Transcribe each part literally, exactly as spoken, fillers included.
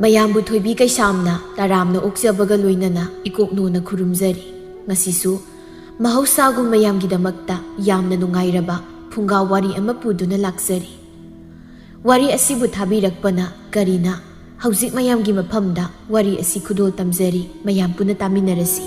ꯃꯌꯥꯝꯕꯨ ꯊꯣꯏꯕꯤ ꯀꯩꯁꯥꯝꯅ ꯇꯔꯥꯝꯅ ꯑꯣꯛꯆꯕꯒ ꯂꯣꯏꯅꯅ ꯏꯀꯣꯛꯅꯣꯅ ꯈꯨꯔꯨꯝꯖꯔꯤ꯫ ꯉꯁꯤꯁꯨ ꯃꯍꯧꯁꯥꯒꯨꯝ ꯃꯌꯥꯝꯒꯤꯗꯃꯛꯇ ꯌꯥꯝꯅ ꯅꯨꯡꯉꯥꯏꯔꯕ ꯐꯨꯡꯒꯥ ꯋꯥꯔꯤ ꯑꯃ ꯄꯨꯗꯨꯅ ꯂꯥꯛꯆꯔꯤ꯫ ꯋꯥꯔꯤ ꯑꯁꯤꯕꯨ ꯊꯥꯕꯤꯔꯛꯄꯅ ꯀꯔꯤꯅ? ꯍꯧꯖꯤꯛ ꯃꯌꯥꯝꯒꯤ ꯃꯐꯝꯗ ꯋꯥꯔꯤ ꯑꯁꯤ ꯈꯨꯗꯣꯜ ꯇꯝꯖꯔꯤ, ꯃꯌꯥꯝ ꯄꯨꯟꯅ ꯇꯥꯃꯤꯟꯅꯔꯁꯤ꯫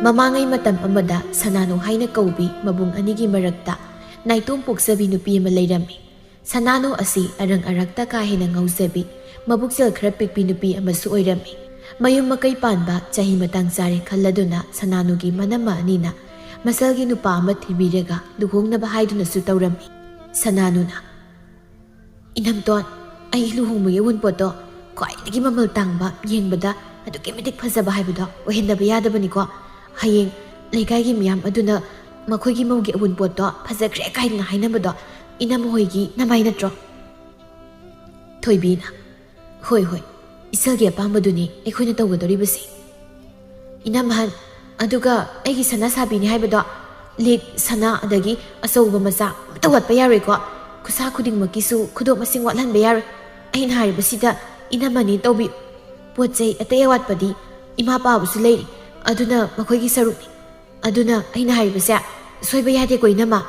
ꯃꯃꯥꯡꯉꯩ ꯃꯇꯝ ꯑꯃꯗ ꯁꯅꯥꯅꯨ ꯍꯥꯏꯅ ꯀꯧꯕꯤ ꯃꯕꯨꯡ ꯑꯅꯤꯒꯤ ꯃꯔꯛꯇ ꯅꯥꯏꯇꯣꯝ ꯄꯣꯛꯆꯕꯤ ꯅꯨꯄꯤ ꯑꯃ ꯂꯩꯔꯝꯃꯤ꯫ ꯁꯅꯥꯅꯨ ꯑꯁꯤ ꯑꯔꯪ ꯑꯔꯛꯇ ꯀꯥ ꯍꯦꯟꯅ ꯉꯥꯎꯖꯕꯤ, ꯃꯕꯨꯛꯆꯦꯜ ꯈꯔ ꯄꯤꯛꯄꯤ ꯅꯨꯄꯤ ꯑꯃꯁꯨ ꯑꯣꯏꯔꯝꯃꯤ꯫ ꯃꯌꯨꯝ ꯃꯀꯩ ꯄꯥꯟꯕ ꯆꯍꯤ ꯃꯇꯥꯡ ꯆꯥꯔꯦ ꯈꯜꯂꯗꯨꯅ ꯁꯅꯥꯅꯨꯒꯤ ꯃꯅꯝꯃ ꯑꯅꯤꯅ ꯃꯁꯜꯒꯤ ꯅꯨꯄꯥ ꯑꯃ ꯊꯤꯕꯤꯔꯒ ꯂꯨꯍꯣꯡꯅꯕ ꯍꯥꯏꯗꯨꯅꯁꯨ ꯇꯧꯔꯝꯃꯤ꯫ ꯁꯅꯥꯅꯨꯅ, "ꯏꯅꯝꯇꯣꯟ, ꯑꯩ ꯂꯨꯍꯣꯡꯕꯒꯤ ꯑꯋꯨꯟꯄꯣꯠꯇꯣ ꯈ꯭ꯋꯥꯏꯗꯒꯤ ꯃꯃꯜ ꯇꯥꯡꯕ, ꯌꯦꯡꯕꯗ ꯑꯗꯨꯛꯀꯤ ꯃꯇꯤꯛ ꯐꯖꯕ ꯍꯥꯏꯕꯗꯣ ꯑꯣꯏꯍꯟꯗꯕ ꯌꯥꯗꯕꯅꯤꯀꯣ꯫ ꯍꯌꯦꯡ ꯂꯩꯀꯥꯏꯒꯤ ꯃꯤꯌꯥꯝ ꯑꯗꯨꯅ ꯃꯈꯣꯏꯒꯤ ꯃꯧꯒꯤ ꯑꯋꯨꯟꯄꯣꯠꯇꯣ ꯐꯖꯈ꯭ꯔꯦ ꯀꯥꯏꯗꯅ ꯍꯥꯏꯅꯕꯗꯣ ꯏꯅꯝꯃ ꯍꯣꯏꯒꯤ ꯅꯃꯥꯏ ꯅꯠꯇ꯭ꯔꯣ?" ꯊꯣꯏꯕꯤꯅ, "ꯍꯣꯏ, ꯍꯣꯏ, ꯏꯆꯜꯒꯤ ꯑꯄꯥꯝꯕꯗꯨꯅꯤ ꯑꯩꯈꯣꯏꯅ ꯇꯧꯒꯗꯧꯔꯤꯕꯁꯦ꯫ ꯏꯅꯝ ꯑꯍꯟ, ꯑꯗꯨꯒ ꯑꯩꯒꯤ ꯁꯅꯥ ꯁꯥꯕꯤꯅꯤ ꯍꯥꯏꯕꯗꯣ, ꯂꯤꯛ, ꯁꯅꯥ, ꯑꯗꯒꯤ ꯑꯆꯧꯕ ꯃꯆꯥ ꯑꯃꯠꯇ ꯋꯥꯠꯄ ꯌꯥꯔꯣꯏꯀꯣ꯫ ꯈꯨꯠꯁꯥ ꯈꯨꯗꯤꯡꯃꯛꯀꯤꯁꯨ ꯈꯨꯗꯣꯞ ꯃꯁꯤꯡ ꯋꯥꯠꯍꯟꯕ ꯌꯥꯔꯣꯏ꯫ ꯑꯩꯅ ꯍꯥꯏꯔꯤꯕꯁꯤꯗ ꯏꯅꯝ ꯑꯅꯤ ꯇꯧꯕꯤꯌꯨ꯫ ꯄꯣꯠ ꯆꯩ ꯑꯇꯩ ꯑꯋꯥꯠꯄꯗꯤ ꯏꯃꯥ ꯄꯥꯕꯁꯨ ꯂꯩꯔꯤ, ꯑꯗꯨꯅ ꯃꯈꯣꯏꯒꯤ ꯁꯔꯨꯛꯅꯤ꯫ ꯑꯗꯨꯅ ꯑꯩꯅ ꯍꯥꯏꯔꯤꯕꯁꯦ ꯁꯣꯏꯕ ꯌꯥꯗꯦꯀꯣ, ꯏꯅꯝꯃ?"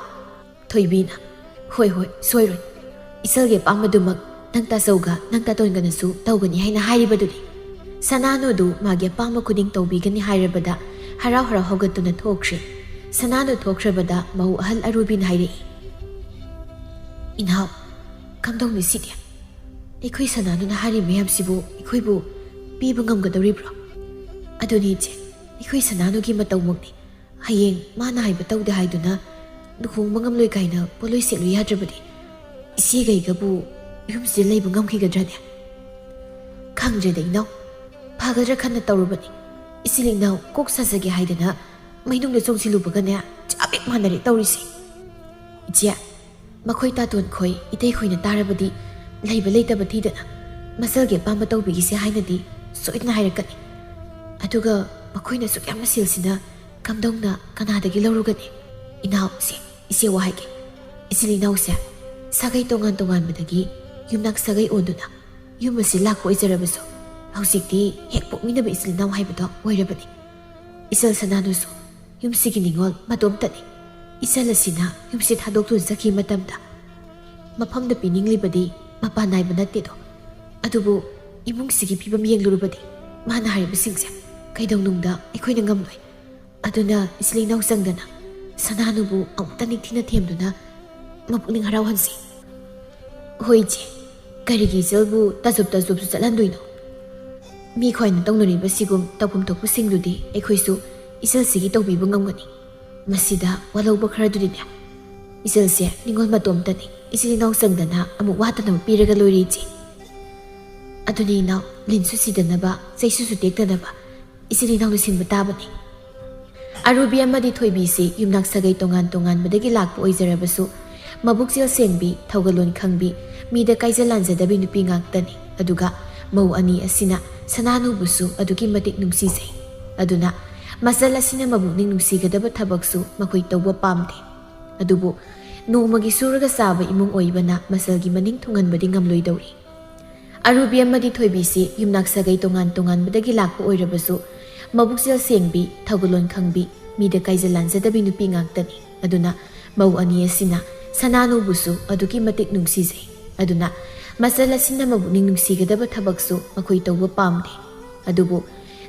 ꯊꯣꯏꯕꯤꯅ, "ꯍꯣꯏ, ꯍꯣꯏ, ꯁꯣꯏꯔꯣꯏ꯫ ꯏꯆꯜꯒꯤ ꯑꯄꯥꯝꯕꯗꯨꯃꯛ ꯅꯪ ꯇꯥꯆꯧꯒ ꯅꯪ ꯇꯥꯇꯣꯟꯒꯅꯁꯨ ꯇꯧꯒꯅꯤ ꯍꯥꯏꯅ ꯍꯥꯏꯔꯤꯕꯗꯨꯅꯤ꯫ ꯁꯅꯥꯅꯨꯗꯨ ꯃꯥꯒꯤ ꯑꯄꯥꯝꯕ ꯈꯨꯗꯤꯡ ꯇꯧꯕꯤꯒꯅꯤ" ꯍꯥꯏꯔꯕꯗ ꯍꯔꯥꯎ ꯍꯔꯥꯎ ꯍꯧꯒꯠꯇꯨꯅ ꯊꯣꯛꯈ꯭ꯔꯦ꯫ ꯁꯅꯥꯅꯨ ꯊꯣꯛꯈ꯭ꯔꯕꯗ ꯃꯧ ꯑꯍꯜ ꯑꯔꯨꯕꯤꯅ ꯍꯥꯏꯔꯛꯏ, "ꯏꯅꯥꯎ, ꯀꯝꯗꯧꯅꯤ ꯁꯤꯗꯤ? ꯑꯩꯈꯣꯏ ꯁꯅꯥꯅꯨꯅ ꯍꯥꯏꯔꯤ ꯃꯌꯥꯝꯁꯤꯕꯨ ꯑꯩꯈꯣꯏꯕꯨ ꯄꯤꯕ ꯉꯝꯒꯗꯧꯔꯤꯕ꯭ꯔꯣ? ꯑꯗꯨꯅꯤ ꯏꯆꯦ, ꯑꯩꯈꯣꯏ ꯁꯅꯥꯅꯨꯒꯤ ꯃꯇꯧꯃꯛꯅꯤ꯫ ꯍꯌꯦꯡ ꯃꯥꯅ ꯍꯥꯏꯕ ꯇꯧꯗꯦ ꯍꯥꯏꯗꯨꯅ ꯂꯨꯍꯣꯡꯕ ꯉꯝꯂꯣꯏ ꯀꯥꯏꯅ ꯄꯣꯠꯂꯣꯏ ꯁꯦꯠꯂꯨ ꯌꯥꯗ꯭ꯔꯕꯗꯤ ꯏꯆꯦꯒꯩꯒꯕꯨ ꯌꯨꯝꯁꯤꯗ ꯂꯩꯕ ꯉꯝꯈꯤꯒꯗ꯭ꯔꯅꯦ? ꯈꯪꯗ꯭ꯔꯦꯗ ꯏꯅꯥꯎ, ꯐꯒꯗ꯭ꯔꯥ ꯈꯟꯅ ꯇꯧꯔꯨꯕꯅꯤ꯫ ꯏꯆꯤꯜ ꯏꯅꯥꯎ ꯀꯣꯛ ꯁꯥꯖꯒꯦ ꯍꯥꯏꯗꯅ ꯃꯩꯅꯨꯡꯗ ꯆꯣꯡꯁꯤꯜꯂꯨꯕꯒꯅꯦ ꯆꯞ ꯍꯦꯛ ꯃꯥꯟꯅꯔꯦ ꯇꯧꯔꯤꯁꯦ꯫ ꯏꯆꯦ, ꯃꯈꯣꯏ ꯇꯥꯇꯣꯟ ꯈꯣꯏ ꯏꯇꯩ ꯈꯣꯏꯅ ꯇꯥꯔꯕꯗꯤ ꯂꯩꯕ ꯂꯩꯇꯕ ꯊꯤꯗꯅ ꯃꯁꯜꯒꯤ ꯑꯄꯥꯝꯕ ꯇꯧꯕꯤꯒꯤꯁꯦ ꯍꯥꯏꯅꯗꯤ ꯁꯣꯏꯗꯅ ꯍꯥꯏꯔꯛꯀꯅꯤ꯫ ꯑꯗꯨꯒ ꯃꯈꯣꯏꯅ ꯑꯁꯨꯛ ꯌꯥꯝꯅ ꯁꯦꯜꯁꯤꯅ ꯀꯝꯗꯧꯅ ꯀꯅꯥꯗꯒꯤ ꯂꯧꯔꯨꯒꯅꯤ? ꯏꯅꯥꯎꯁꯦ, ꯏꯆꯦ ꯋꯥ ꯍꯥꯏꯒꯦ꯫ ꯏꯆꯤꯜ ꯏꯅꯥꯎꯁꯦ ꯁꯥꯒꯩ ꯇꯣꯉꯥꯟ ꯇꯣꯉꯥꯟꯕꯗꯒꯤ ꯌꯨꯝꯅꯥꯛ ꯁꯥꯒꯩ ꯑꯣꯟꯗꯨꯅ ꯌꯨꯝ ꯑꯁꯤ ꯂꯥꯛꯄ ꯑꯣꯏꯖꯔꯕꯁꯨ, ꯍꯧꯖꯤꯛꯇꯤ ꯍꯦꯛ ꯄꯣꯛꯃꯤꯟꯅꯕ ꯏꯆꯤꯜ ꯏꯅꯥꯎ ꯍꯥꯏꯕꯗꯣ ꯑꯣꯏꯔꯕꯅꯤ꯫ ꯏꯆꯜ ꯁꯅꯥꯅꯨꯁꯨ ꯌꯨꯝꯁꯤꯒꯤ ꯅꯤꯉꯣꯜ ꯃꯇꯣꯝꯇꯅꯤ꯫ ꯏꯆꯜ ꯑꯁꯤꯅ ꯌꯨꯝꯁꯤ ꯊꯥꯗꯣꯛꯇꯨꯅ ꯆꯠꯈꯤꯕ ꯃꯇꯝꯗ ꯃꯐꯝꯗ ꯄꯤꯅꯤꯡꯂꯤꯕꯗꯤ ꯃꯄꯥꯟ ꯅꯥꯏꯕ ꯅꯠꯇꯦꯗꯣ꯫ ꯑꯗꯨꯕꯨ ꯏꯃꯨꯡꯁꯤꯒꯤ ꯐꯤꯕꯝ ꯌꯦꯡꯂꯨꯔꯕꯗꯤ ꯃꯥꯅ ꯍꯥꯏꯔꯤꯕꯁꯤꯡꯁꯦ ꯀꯩꯗꯧꯅꯨꯡꯗ ꯑꯩꯈꯣꯏꯅ ꯉꯝꯂꯣꯏ꯫ ꯑꯗꯨꯅ ꯏꯆꯤꯜ ꯏꯅꯥꯎ ꯆꯪꯗꯅ ꯁꯅꯥꯅꯨꯕꯨ ꯑꯃꯨꯛꯇ ꯅꯤꯡꯊꯤꯅ ꯊꯦꯝꯗꯨꯅ ꯃꯄꯨꯛꯅꯤꯡ ꯍꯔꯥꯎꯍꯟꯁꯤ꯫ ꯍꯣꯏ ꯏꯆꯦ, ꯀꯔꯤꯒꯤ ꯏꯆꯜꯕꯨ ꯇꯥꯖꯨꯞ ꯇꯥꯖꯨꯞꯁꯨ ꯆꯠꯍꯟꯗꯣꯏꯅꯣ? ꯃꯤ ꯈ꯭ꯋꯥꯏꯅ ꯇꯧꯅꯔꯤꯕꯁꯤꯒꯨꯝ ꯇꯧꯐꯝ ꯊꯣꯛꯄꯁꯤꯡꯗꯨꯗꯤ ꯑꯩꯈꯣꯏꯁꯨ ꯏꯆꯜꯁꯤꯒꯤ ꯇꯧꯕꯤꯕ ꯉꯝꯒꯅꯤ꯫ ꯃꯁꯤꯗ ꯋꯥꯂꯧꯕ ꯈꯔꯗꯨꯗꯤꯅꯦ, ꯏꯆꯜꯁꯦ ꯅꯤꯉꯣꯜ ꯃꯇꯣꯝꯇꯅꯤ, ꯏꯆꯤꯜ ꯏꯅꯥꯎ ꯆꯪꯗꯅ ꯑꯃꯨꯛ ꯋꯥꯠꯇꯅꯕ ꯄꯤꯔꯒ ꯂꯣꯏꯔꯦ ꯏꯆꯦ꯫ ꯑꯗꯨꯅꯤ ꯏꯅꯥꯎ, ꯂꯤꯟꯁꯨ ꯁꯤꯗꯅꯕ, ꯆꯩꯁꯨꯁꯨ ꯇꯦꯛꯇꯅꯕ ꯏꯆꯤꯜ ꯏꯅꯥꯎꯅ ꯁꯤꯟꯕ ꯇꯥꯕꯅꯤ꯫ ꯑꯔꯨꯕꯤ ꯑꯃꯗꯤ ꯊꯣꯏꯕꯤꯁꯤ ꯌꯨꯝꯅꯥꯛ ꯁꯥꯒꯩ ꯇꯣꯉꯥꯟ ꯇꯣꯉꯥꯟꯕꯗꯒꯤ ꯂꯥꯛꯄ ꯑꯣꯏꯖꯔꯕꯁꯨ, ꯃꯕꯨꯛꯆꯦꯜ ꯁꯦꯡꯕꯤ, ꯊꯧꯒꯜꯂꯣꯟ ꯈꯪꯕꯤ, ꯃꯤꯗ ꯀꯥꯏꯖ ꯂꯥꯟꯖꯗꯕꯤ ꯅꯨꯄꯤ ꯉꯥꯛꯇꯅꯤ꯫ ꯑꯗꯨꯒ ꯃꯧ ꯑꯅꯤ ꯑꯁꯤꯅ ꯁꯅꯥꯅꯨꯕꯨꯁꯨ ꯑꯗꯨꯛꯀꯤ ꯃꯇꯤꯛ ꯅꯨꯡꯁꯤꯖꯩ꯫ ꯑꯗꯨꯅ ꯃꯆꯜ ꯑꯁꯤꯅ ꯃꯕꯨꯛꯅꯤꯡ ꯅꯨꯡꯁꯤꯒꯗꯕ ꯊꯕꯛꯁꯨ ꯃꯈꯣꯏ ꯇꯧꯕ ꯄꯥꯝꯗꯦ꯫ ꯑꯗꯨꯕꯨ ꯅꯣꯡꯃꯒꯤ ꯁꯨꯔꯒ ꯆꯥꯕ ꯏꯃꯨꯡ ꯑꯣꯏꯕꯅ ꯃꯆꯜꯒꯤ ꯃꯅꯤꯡ ꯊꯨꯡꯍꯟꯕꯗꯤ ꯉꯝꯂꯣꯏꯗꯧꯔꯤ꯫ ꯑꯔꯨꯕꯤ ꯑꯃꯗꯤ ꯊꯣꯏꯕꯤꯁꯤ ꯌꯨꯝꯅꯥꯛ ꯁꯥꯒꯩ ꯇꯣꯉꯥꯟ ꯇꯣꯉꯥꯟꯕꯗꯒꯤ ꯂꯥꯛꯄ ꯑꯣꯏꯔꯕꯁꯨ, ꯃꯕꯨꯛꯆꯦꯜ ꯁꯦꯡꯕꯤ, ꯊꯧꯒꯜꯂꯣꯟ ꯈꯪꯕꯤ, ꯃꯤꯗ ꯀꯥꯏꯖ ꯂꯥꯟꯖꯗꯕꯤ ꯅꯨꯄꯤ ꯉꯥꯛꯇꯅꯤ꯫ ꯑꯗꯨꯅ ꯃꯧ ꯑꯅꯤ ꯑꯁꯤꯅ ꯁꯅꯥꯅꯨꯕꯨꯁꯨ ꯑꯗꯨꯛꯀꯤ ꯃꯇꯤꯛ ꯅꯨꯡꯁꯤꯖꯩ꯫ ꯑꯗꯨꯅ ꯃꯆꯜ ꯑꯁꯤꯅ ꯃꯕꯨꯛꯅꯤꯡ ꯅꯨꯡꯁꯤꯒꯗꯕ ꯊꯕꯛꯁꯨ ꯃꯈꯣꯏ ꯇꯧꯕ ꯄꯥꯝꯗꯦ꯫ ꯑꯗꯨꯕꯨ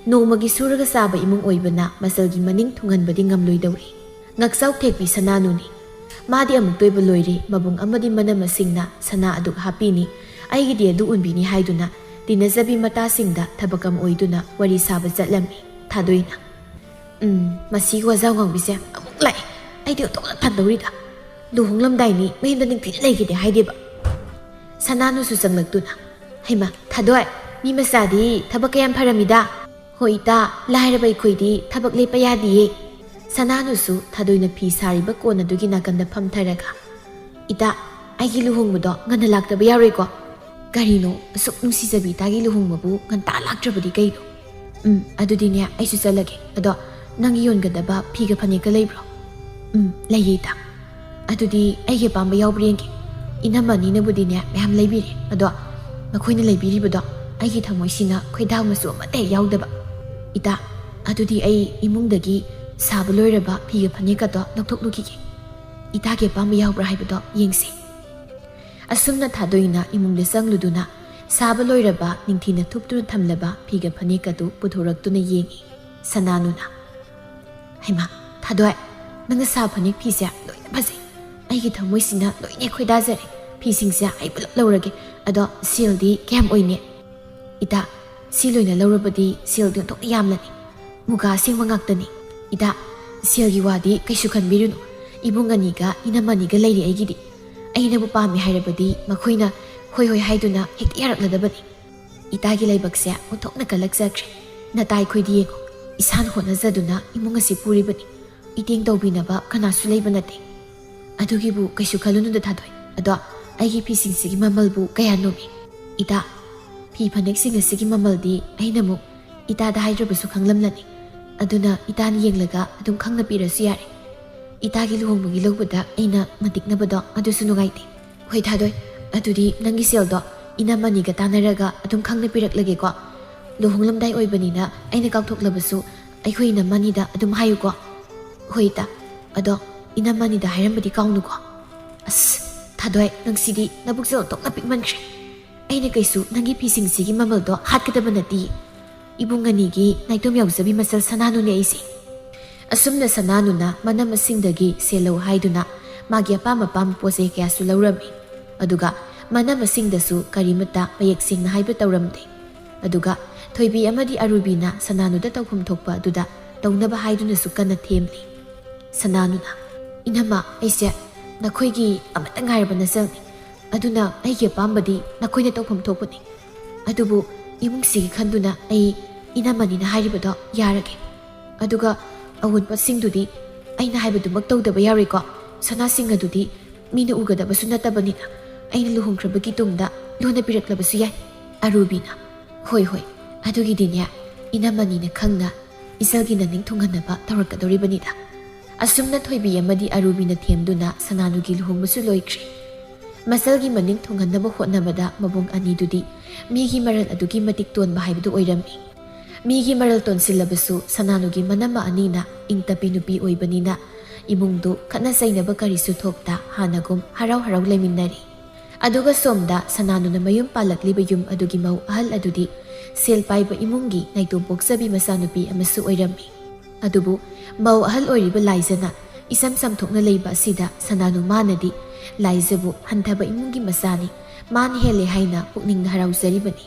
ꯅꯣꯡꯃꯒꯤ ꯁꯨꯔꯒ ꯆꯥꯕ ꯏꯃꯨꯡ ꯑꯣꯏꯕꯅ ꯃꯆꯜꯒꯤ ꯃꯅꯤꯡ ꯊꯨꯡꯍꯟꯕꯗꯤ ꯉꯝꯂꯣꯏꯗꯧꯔꯤ꯫ ꯉꯛꯆꯥꯎ ꯊꯦꯛꯄꯤ ꯁꯅꯥꯅꯨꯅꯤ꯫ ꯃꯥꯗꯤ ꯑꯃꯨꯛꯇꯣꯏꯕ ꯂꯣꯏꯔꯦ, ꯃꯕꯨꯡ ꯑꯃꯗꯤ ꯃꯅꯝ ꯑꯁꯤꯡꯅ ꯁꯅꯥ ꯑꯗꯨꯛ ꯍꯥꯞꯄꯤꯅꯤ, ꯑꯩꯒꯤꯗꯤ ꯑꯗꯨ ꯎꯟꯕꯤꯅꯤ ꯍꯥꯏꯗꯨꯅ ꯇꯤꯟꯅꯖꯕꯤ ꯃꯇꯥꯁꯤꯡꯗ ꯊꯕꯛ ꯑꯃ ꯑꯣꯏꯗꯨꯅ ꯋꯥꯔꯤ ꯁꯥꯕ ꯆꯠꯂꯝꯃꯤ ꯊꯥꯗꯣꯏꯅ꯫ "ꯎꯝ, ꯃꯁꯤꯒꯤ ꯋꯥꯖꯥꯎ ꯉꯥꯡꯕꯤꯁꯦ ꯑꯃꯨꯛ ꯂꯥꯛꯑꯦ꯫ ꯑꯩꯗꯤ ꯑꯣꯟꯊꯣꯛꯅ ꯇꯟꯗꯧꯔꯤꯗ꯫ ꯂꯨꯍꯣꯡꯂꯝꯗꯥꯏꯅꯤ, ꯃꯌꯨꯝꯗ ꯅꯤꯡꯊꯤꯅ ꯂꯩꯒꯦꯗꯤ ꯍꯥꯏꯗꯦꯕ?" ꯁꯅꯥꯅꯨꯁꯨ ꯆꯪꯂꯛꯇꯨꯅ, "ꯍꯩꯃ, ꯊꯥꯗꯣꯏ, ꯃꯤ ꯃꯆꯥꯗꯤ ꯊꯕꯛ ꯀꯌꯥꯝ ꯐꯔꯝꯃꯤꯗ꯫ ꯍꯣꯏ ꯏꯇꯥ, ꯂꯥꯏꯔꯕ ꯑꯩꯈꯣꯏꯗꯤ ꯊꯕꯛ ꯂꯦꯞꯄ ꯌꯥꯗꯤꯌꯦ꯫" ꯁꯅꯥꯅꯨꯁꯨ ꯊꯥꯗꯣꯏꯅ ꯐꯤ ꯁꯥꯔꯤꯕ ꯀꯣꯟ ꯑꯗꯨꯒꯤ ꯅꯥꯀꯟꯗ ꯐꯝꯊꯔꯒ, "ꯏꯇꯥ, ꯑꯩꯒꯤ ꯂꯨꯍꯣꯡꯕꯗꯣ ꯉꯟꯅ ꯂꯥꯛꯇꯕ ꯌꯥꯔꯣꯏꯀꯣ? ꯀꯔꯤꯅꯣ, ꯑꯁꯨꯛ ꯅꯨꯡꯁꯤꯖꯕꯤ ꯏꯇꯥꯒꯤ ꯂꯨꯍꯣꯡꯕꯕꯨ ꯉꯟꯇꯥ ꯂꯥꯛꯇ꯭ꯔꯕꯗꯤ ꯀꯩꯅꯣ? ꯎꯝ, ꯑꯗꯨꯗꯤꯅꯦ, ꯑꯩꯁꯨ ꯆꯠꯂꯒꯦ꯫ ꯑꯗꯣ ꯅꯪꯒꯤ ꯌꯣꯟꯒꯗꯕ ꯐꯤꯒ ꯐꯅꯦꯛꯀ ꯂꯩꯕ꯭ꯔꯣ?" "ꯎꯝ, ꯂꯩꯌꯦ ꯏꯇꯥ꯫ ꯑꯗꯨꯗꯤ ꯑꯩꯒꯤ ꯑꯄꯥꯝꯕ ꯌꯥꯎꯕ꯭ꯔꯥ ꯌꯦꯡꯒꯦ꯫" ꯏꯅꯝꯃ ꯑꯅꯤꯅꯕꯨꯗꯤꯅꯦ ꯃꯌꯥꯝ ꯂꯩꯕꯤꯔꯦ, ꯑꯗꯣ ꯃꯈꯣꯏꯅ ꯂꯩꯕꯤꯔꯤꯕꯗꯣ ꯑꯩꯒꯤ ꯊꯃꯣꯏꯁꯤꯅ ꯈꯣꯏꯗꯥꯕ ꯃꯆꯨ ꯑꯃꯠꯇ ꯍꯦꯛ ꯌꯥꯎꯗꯕ꯫ ꯏꯇꯥ, ꯑꯗꯨꯗꯤ ꯑꯩ ꯏꯃꯨꯡꯗꯒꯤ ꯁꯥꯕ ꯂꯣꯏꯔꯕ ꯐꯤꯒ ꯐꯅꯦꯛꯀꯗꯣ ꯂꯧꯊꯣꯛꯂꯨꯈꯤꯒꯦ꯫ ꯏꯇꯥꯒꯤ ꯑꯄꯥꯝꯕ ꯌꯥꯎꯕ꯭ꯔꯥ ꯍꯥꯏꯕꯗꯣ ꯌꯦꯡꯁꯤ꯫ ꯑꯁꯨꯝꯅ ꯊꯥꯗꯣꯏꯅ ꯏꯃꯨꯡꯗ ꯆꯪꯂꯨꯗꯨꯅ ꯁꯥꯕ ꯂꯣꯏꯔꯕ ꯅꯤꯡꯊꯤꯅ ꯊꯨꯞꯇꯨꯅ ꯊꯝꯂꯕ ꯐꯤꯒ ꯐꯅꯦꯛꯀꯗꯨ ꯄꯨꯊꯣꯔꯛꯇꯨꯅ ꯌꯦꯡꯉꯤ ꯁꯅꯥꯅꯨꯅ꯫ "ꯍꯩꯃꯥ, ꯊꯥꯗꯣꯏ, ꯅꯪꯅ ꯁꯥꯕ ꯐꯅꯦꯛ ꯐꯤꯁꯦ ꯂꯣꯏꯅ ꯐꯖꯩ꯫ ꯑꯩꯒꯤ ꯊꯃꯣꯏꯁꯤꯅ ꯂꯣꯏꯅ ꯈꯣꯏꯗꯥꯖꯔꯦ꯫ ꯐꯤꯁꯤꯡꯁꯦ ꯑꯩ ꯄꯨꯂꯞ ꯂꯧꯔꯒꯦ꯫ ꯑꯗꯣ ꯁꯦꯜꯗꯤ ꯀꯌꯥꯝ ꯑꯣꯏꯅꯤ?" "ꯏꯇꯥ, ꯁꯤ ꯂꯣꯏꯅ ꯂꯧꯔꯕꯗꯤ ꯁꯦꯜꯗꯤ ꯑꯣꯟꯊꯣꯛꯅ ꯌꯥꯝꯂꯅꯤ꯫ ꯃꯨꯒꯥ ꯑꯁꯦꯡꯕ ꯉꯥꯛꯇꯅꯤ꯫ ꯏꯇꯥ, ꯁꯦꯜꯒꯤ ꯋꯥꯗꯤ ꯀꯩꯁꯨ ꯈꯟꯕꯤꯔꯨꯅꯨ꯫ ꯏꯕꯨꯡ ꯑꯅꯤꯒ ꯏꯅꯝ ꯑꯅꯤꯒ ꯂꯩꯔꯤ ꯑꯩꯒꯤꯗꯤ꯫ ꯑꯩꯅꯕꯨ ꯄꯥꯝꯃꯤ ꯍꯥꯏꯔꯕꯗꯤ ꯃꯈꯣꯏꯅ ꯍꯣꯏ ꯍꯣꯏ ꯍꯥꯏꯗꯨꯅ ꯍꯦꯛꯇ ꯌꯥꯔꯛꯂꯗꯕꯅꯤ꯫ ꯏꯇꯥꯒꯤ ꯂꯥꯏꯕꯛꯁꯦ ꯑꯣꯟꯊꯣꯛꯅ ꯀꯜꯂꯛꯆꯈ꯭ꯔꯦ꯫ ꯅꯇꯥꯏꯈꯣꯏꯗꯤ ꯌꯦꯡꯉꯣ, ꯏꯁꯥꯅ ꯍꯣꯠꯅꯖꯗꯨꯅ ꯏꯃꯨꯡ ꯑꯁꯤ ꯄꯨꯔꯤꯕꯅꯤ꯫ ꯏꯇꯦꯡ ꯇꯧꯕꯤꯅꯕ ꯀꯅꯥꯁꯨ ꯂꯩꯕ ꯅꯠꯇꯦ꯫ ꯑꯗꯨꯒꯤꯕꯨ ꯀꯩꯁꯨ ꯈꯜꯂꯨꯅꯨꯗ ꯊꯥꯗꯣꯏ꯫ ꯑꯗꯣ ꯑꯩꯒꯤ ꯐꯤꯁꯤꯡꯁꯤꯒꯤ ꯃꯃꯜꯕꯨ ꯀꯌꯥꯅꯣꯃꯤ?" "ꯏꯇꯥ, ꯐꯤ ꯐꯅꯦꯛꯁꯤꯡ ꯑꯁꯤꯒꯤ ꯃꯃꯜꯗꯤ ꯑꯩꯅ ꯑꯃꯨꯛ ꯏꯇꯥꯗ ꯍꯥꯏꯗ꯭ꯔꯕꯁꯨ ꯈꯪꯂꯝꯂꯅꯤ꯫ ꯑꯗꯨꯅ ꯏꯇꯥꯅ ꯌꯦꯡꯂꯒ ꯑꯗꯨꯝ ꯈꯪꯅ ꯄꯤꯔꯁꯨ ꯌꯥꯔꯦ꯫ ꯏꯇꯥꯒꯤ ꯂꯨꯍꯣꯡꯕꯒꯤ ꯂꯧꯕꯗ ꯑꯩꯅ ꯃꯇꯤꯛꯅꯕꯗꯣ ꯑꯗꯨꯁꯨ ꯅꯨꯡꯉꯥꯏꯇꯦ꯫ ꯍꯣꯏ ꯊꯥꯗꯣꯏ, ꯑꯗꯨꯗꯤ ꯅꯪꯒꯤ ꯁꯦꯜꯗꯣ ꯏꯅꯝ ꯑꯅꯤꯒ ꯇꯥꯟꯅꯔꯒ ꯑꯗꯨꯝ ꯈꯪꯅ ꯄꯤꯔꯛꯂꯒꯦꯀꯣ꯫ ꯂꯨꯍꯣꯡꯂꯝꯗꯥꯏ ꯑꯣꯏꯕꯅꯤꯅ ꯑꯩꯅ ꯀꯥꯎꯊꯣꯛꯂꯕꯁꯨ ꯑꯩꯈꯣꯏ ꯏꯅꯝ ꯑꯅꯤꯗ ꯑꯗꯨꯝ ꯍꯥꯏꯌꯨꯀꯣ꯫" "ꯍꯣꯏ ꯏꯇꯥ, ꯑꯗꯣ ꯏꯅꯝ ꯑꯅꯤꯗ ꯍꯥꯏꯔꯝꯕꯗꯤ ꯀꯥꯎꯅꯨꯀꯣ꯫" "ꯑꯁ, ꯊꯥꯗꯣꯏ, ꯅꯪꯁꯤꯗꯤ ꯅꯕꯨꯛꯆꯦꯜ ꯑꯣꯟꯊꯣꯛꯅ ꯄꯤꯛꯃꯟꯈ꯭ꯔꯦ꯫ ꯑꯩꯅ ꯀꯩꯁꯨ ꯅꯪꯒꯤ ꯐꯤꯁꯤꯡꯁꯤꯒꯤ ꯃꯃꯜꯗꯣ ꯍꯥꯠꯀꯗꯕ ꯅꯠꯇꯦ꯫ ꯏꯕꯨꯡ ꯑꯅꯤꯒꯤ ꯅꯥꯏꯇꯣꯝ ꯌꯥꯎꯖꯕꯤ ꯃꯆꯜ ꯁꯅꯥꯅꯨꯅꯦ ꯑꯩꯁꯦ꯫" ꯑꯁꯨꯝꯅ ꯁꯅꯥꯅꯨꯅ ꯃꯅꯝꯃꯁꯤꯡꯗꯒꯤ ꯁꯦꯜ ꯂꯧ ꯍꯥꯏꯗꯨꯅ ꯃꯥꯒꯤ ꯑꯄꯥꯝ ꯑꯄꯥꯝꯕ ꯄꯣꯠ ꯆꯩ ꯀꯌꯥꯁꯨ ꯂꯧꯔꯝꯃꯤ꯫ ꯑꯗꯨꯒ ꯃꯅꯝꯃꯁꯤꯡꯗꯁꯨ ꯀꯔꯤꯃꯠꯇ ꯃꯌꯦꯛ ꯁꯦꯡꯅ ꯍꯥꯏꯕ ꯇꯧꯔꯝꯗꯦ꯫ ꯑꯗꯨꯒ ꯊꯣꯏꯕꯤ ꯑꯃꯗꯤ ꯑꯔꯨꯕꯤꯅ ꯁꯅꯥꯅꯨꯗ ꯇꯧꯐꯝ ꯊꯣꯛꯄ ꯑꯗꯨꯗ ꯇꯧꯅꯕ ꯍꯥꯏꯗꯨꯅꯁꯨ ꯀꯟꯅ ꯊꯦꯝꯂꯤ꯫ ꯁꯅꯥꯅꯨꯅ, "ꯏꯅꯝꯃ, ꯑꯩꯁꯦ ꯅꯈꯣꯏꯒꯤ ꯑꯃꯠꯇ ꯉꯥꯏꯔꯕ ꯅꯆꯜꯅꯤ꯫ ꯑꯗꯨꯅ ꯑꯩꯒꯤ ꯑꯄꯥꯝꯕꯗꯤ ꯅꯈꯣꯏꯅ ꯇꯧꯐꯝ ꯊꯣꯛꯄꯅꯤ꯫ ꯑꯗꯨꯕꯨ ꯏꯃꯨꯡꯁꯤꯒꯤ ꯈꯟꯗꯨꯅ ꯑꯩ ꯏꯅꯝꯃꯅꯤꯅ ꯍꯥꯏꯔꯤꯕꯗꯣ ꯌꯥꯔꯒꯦ꯫ ꯑꯗꯨꯒ ꯑꯋꯨꯟꯄꯣꯠꯁꯤꯡꯗꯨꯗꯤ ꯑꯩꯅ ꯍꯥꯏꯕꯗꯨꯃꯛ ꯇꯧꯗꯕ ꯌꯥꯔꯣꯏꯀꯣ꯫ ꯁꯅꯥꯁꯤꯡ ꯑꯗꯨꯗꯤ ꯃꯤꯅ ꯎꯒꯗꯕꯁꯨ ꯅꯠꯇꯕꯅꯤꯅ ꯑꯩꯅ ꯂꯨꯍꯣꯡꯈ꯭ꯔꯕꯒꯤ ꯇꯨꯡꯗ ꯂꯣꯟꯅ ꯄꯤꯔꯛꯂꯕꯁꯨ ꯌꯥꯏ꯫" ꯑꯔꯨꯕꯤꯅ, "ꯍꯣꯏ, ꯍꯣꯏ, ꯑꯗꯨꯒꯤꯗꯤꯅꯦ, ꯏꯅꯝꯃꯅꯤꯅ ꯈꯪꯅ ꯏꯆꯜꯒꯤ ꯅꯅꯤꯡ ꯊꯨꯡꯍꯟꯅꯕ ꯇꯧꯔꯛꯀꯗꯧꯔꯤꯕꯅꯤꯗ꯫" ꯑꯁꯨꯝꯅ ꯊꯣꯏꯕꯤ ꯑꯃꯗꯤ ꯑꯔꯨꯕꯤꯅ ꯊꯦꯝꯗꯨꯅ ꯁꯅꯥꯅꯨꯒꯤ ꯂꯨꯍꯣꯡꯕꯁꯨ ꯂꯣꯏꯈ꯭ꯔꯦ꯫ ꯃꯁꯜꯒꯤ ꯃꯅꯤꯡ ꯊꯨꯡꯍꯟꯅꯕ ꯍꯣꯠꯅꯕꯗ ꯃꯕꯨꯡ ꯑꯅꯤꯗꯨꯗꯤ ꯃꯤꯒꯤ ꯃꯔꯜ ꯑꯗꯨꯒꯤ ꯃꯇꯤꯛ ꯇꯣꯟꯕ ꯍꯥꯏꯕꯗꯨ ꯑꯣꯏꯔꯝꯃꯤ꯫ ꯃꯤꯒꯤ ꯃꯔꯜ ꯇꯣꯟꯁꯤꯜꯂꯕꯁꯨ ꯁꯅꯥꯅꯨꯒꯤ ꯃꯅꯝꯃ ꯑꯅꯤꯅ ꯏꯪ ꯇꯞꯄꯤ ꯅꯨꯄꯤ ꯑꯣꯏꯕꯅꯤꯅ ꯏꯃꯨꯡꯗꯨ ꯈꯠꯅ ꯆꯩꯅꯕ ꯀꯔꯤꯁꯨ ꯊꯣꯛꯇ ꯍꯥꯟꯅꯒꯨꯝ ꯍꯔꯥꯎ ꯍꯔꯥꯎ ꯂꯩꯃꯤꯟꯅꯔꯤ꯫ ꯑꯗꯨꯒ ꯁꯣꯝꯗ ꯁꯅꯥꯅꯨꯅ ꯃꯌꯨꯝ ꯄꯥꯜꯂꯛꯂꯤꯕ ꯌꯨꯝ ꯑꯗꯨꯒꯤ ꯃꯧ ꯑꯍꯜ ꯑꯗꯨꯗꯤ ꯁꯦꯜ ꯄꯥꯏꯕ ꯏꯃꯨꯡꯒꯤ ꯅꯥꯏꯇꯣꯝ ꯄꯣꯛꯆꯕꯤ ꯃꯆꯥꯅꯨꯄꯤ ꯑꯃꯁꯨ ꯑꯣꯏꯔꯝꯃꯤ꯫ ꯑꯗꯨꯕꯨ ꯃꯧ ꯑꯍꯜ ꯑꯣꯏꯔꯤꯕ ꯂꯥꯏꯖꯅ ꯏꯁꯝ ꯆꯝꯊꯣꯛꯅ ꯂꯩꯕ ꯑꯁꯤꯗ ꯁꯅꯥꯅꯨ ꯃꯥꯅꯗꯤ ꯂꯥꯏꯖꯕꯨ ꯍꯟꯊꯕ ꯏꯃꯨꯡꯒꯤ ꯃꯆꯥꯅꯤ, ꯃꯥꯅ ꯍꯦꯜꯂꯦ ꯍꯥꯏꯅ ꯄꯨꯛꯅꯤꯡꯗ ꯍꯔꯥꯎꯖꯔꯤꯕꯅꯤ꯫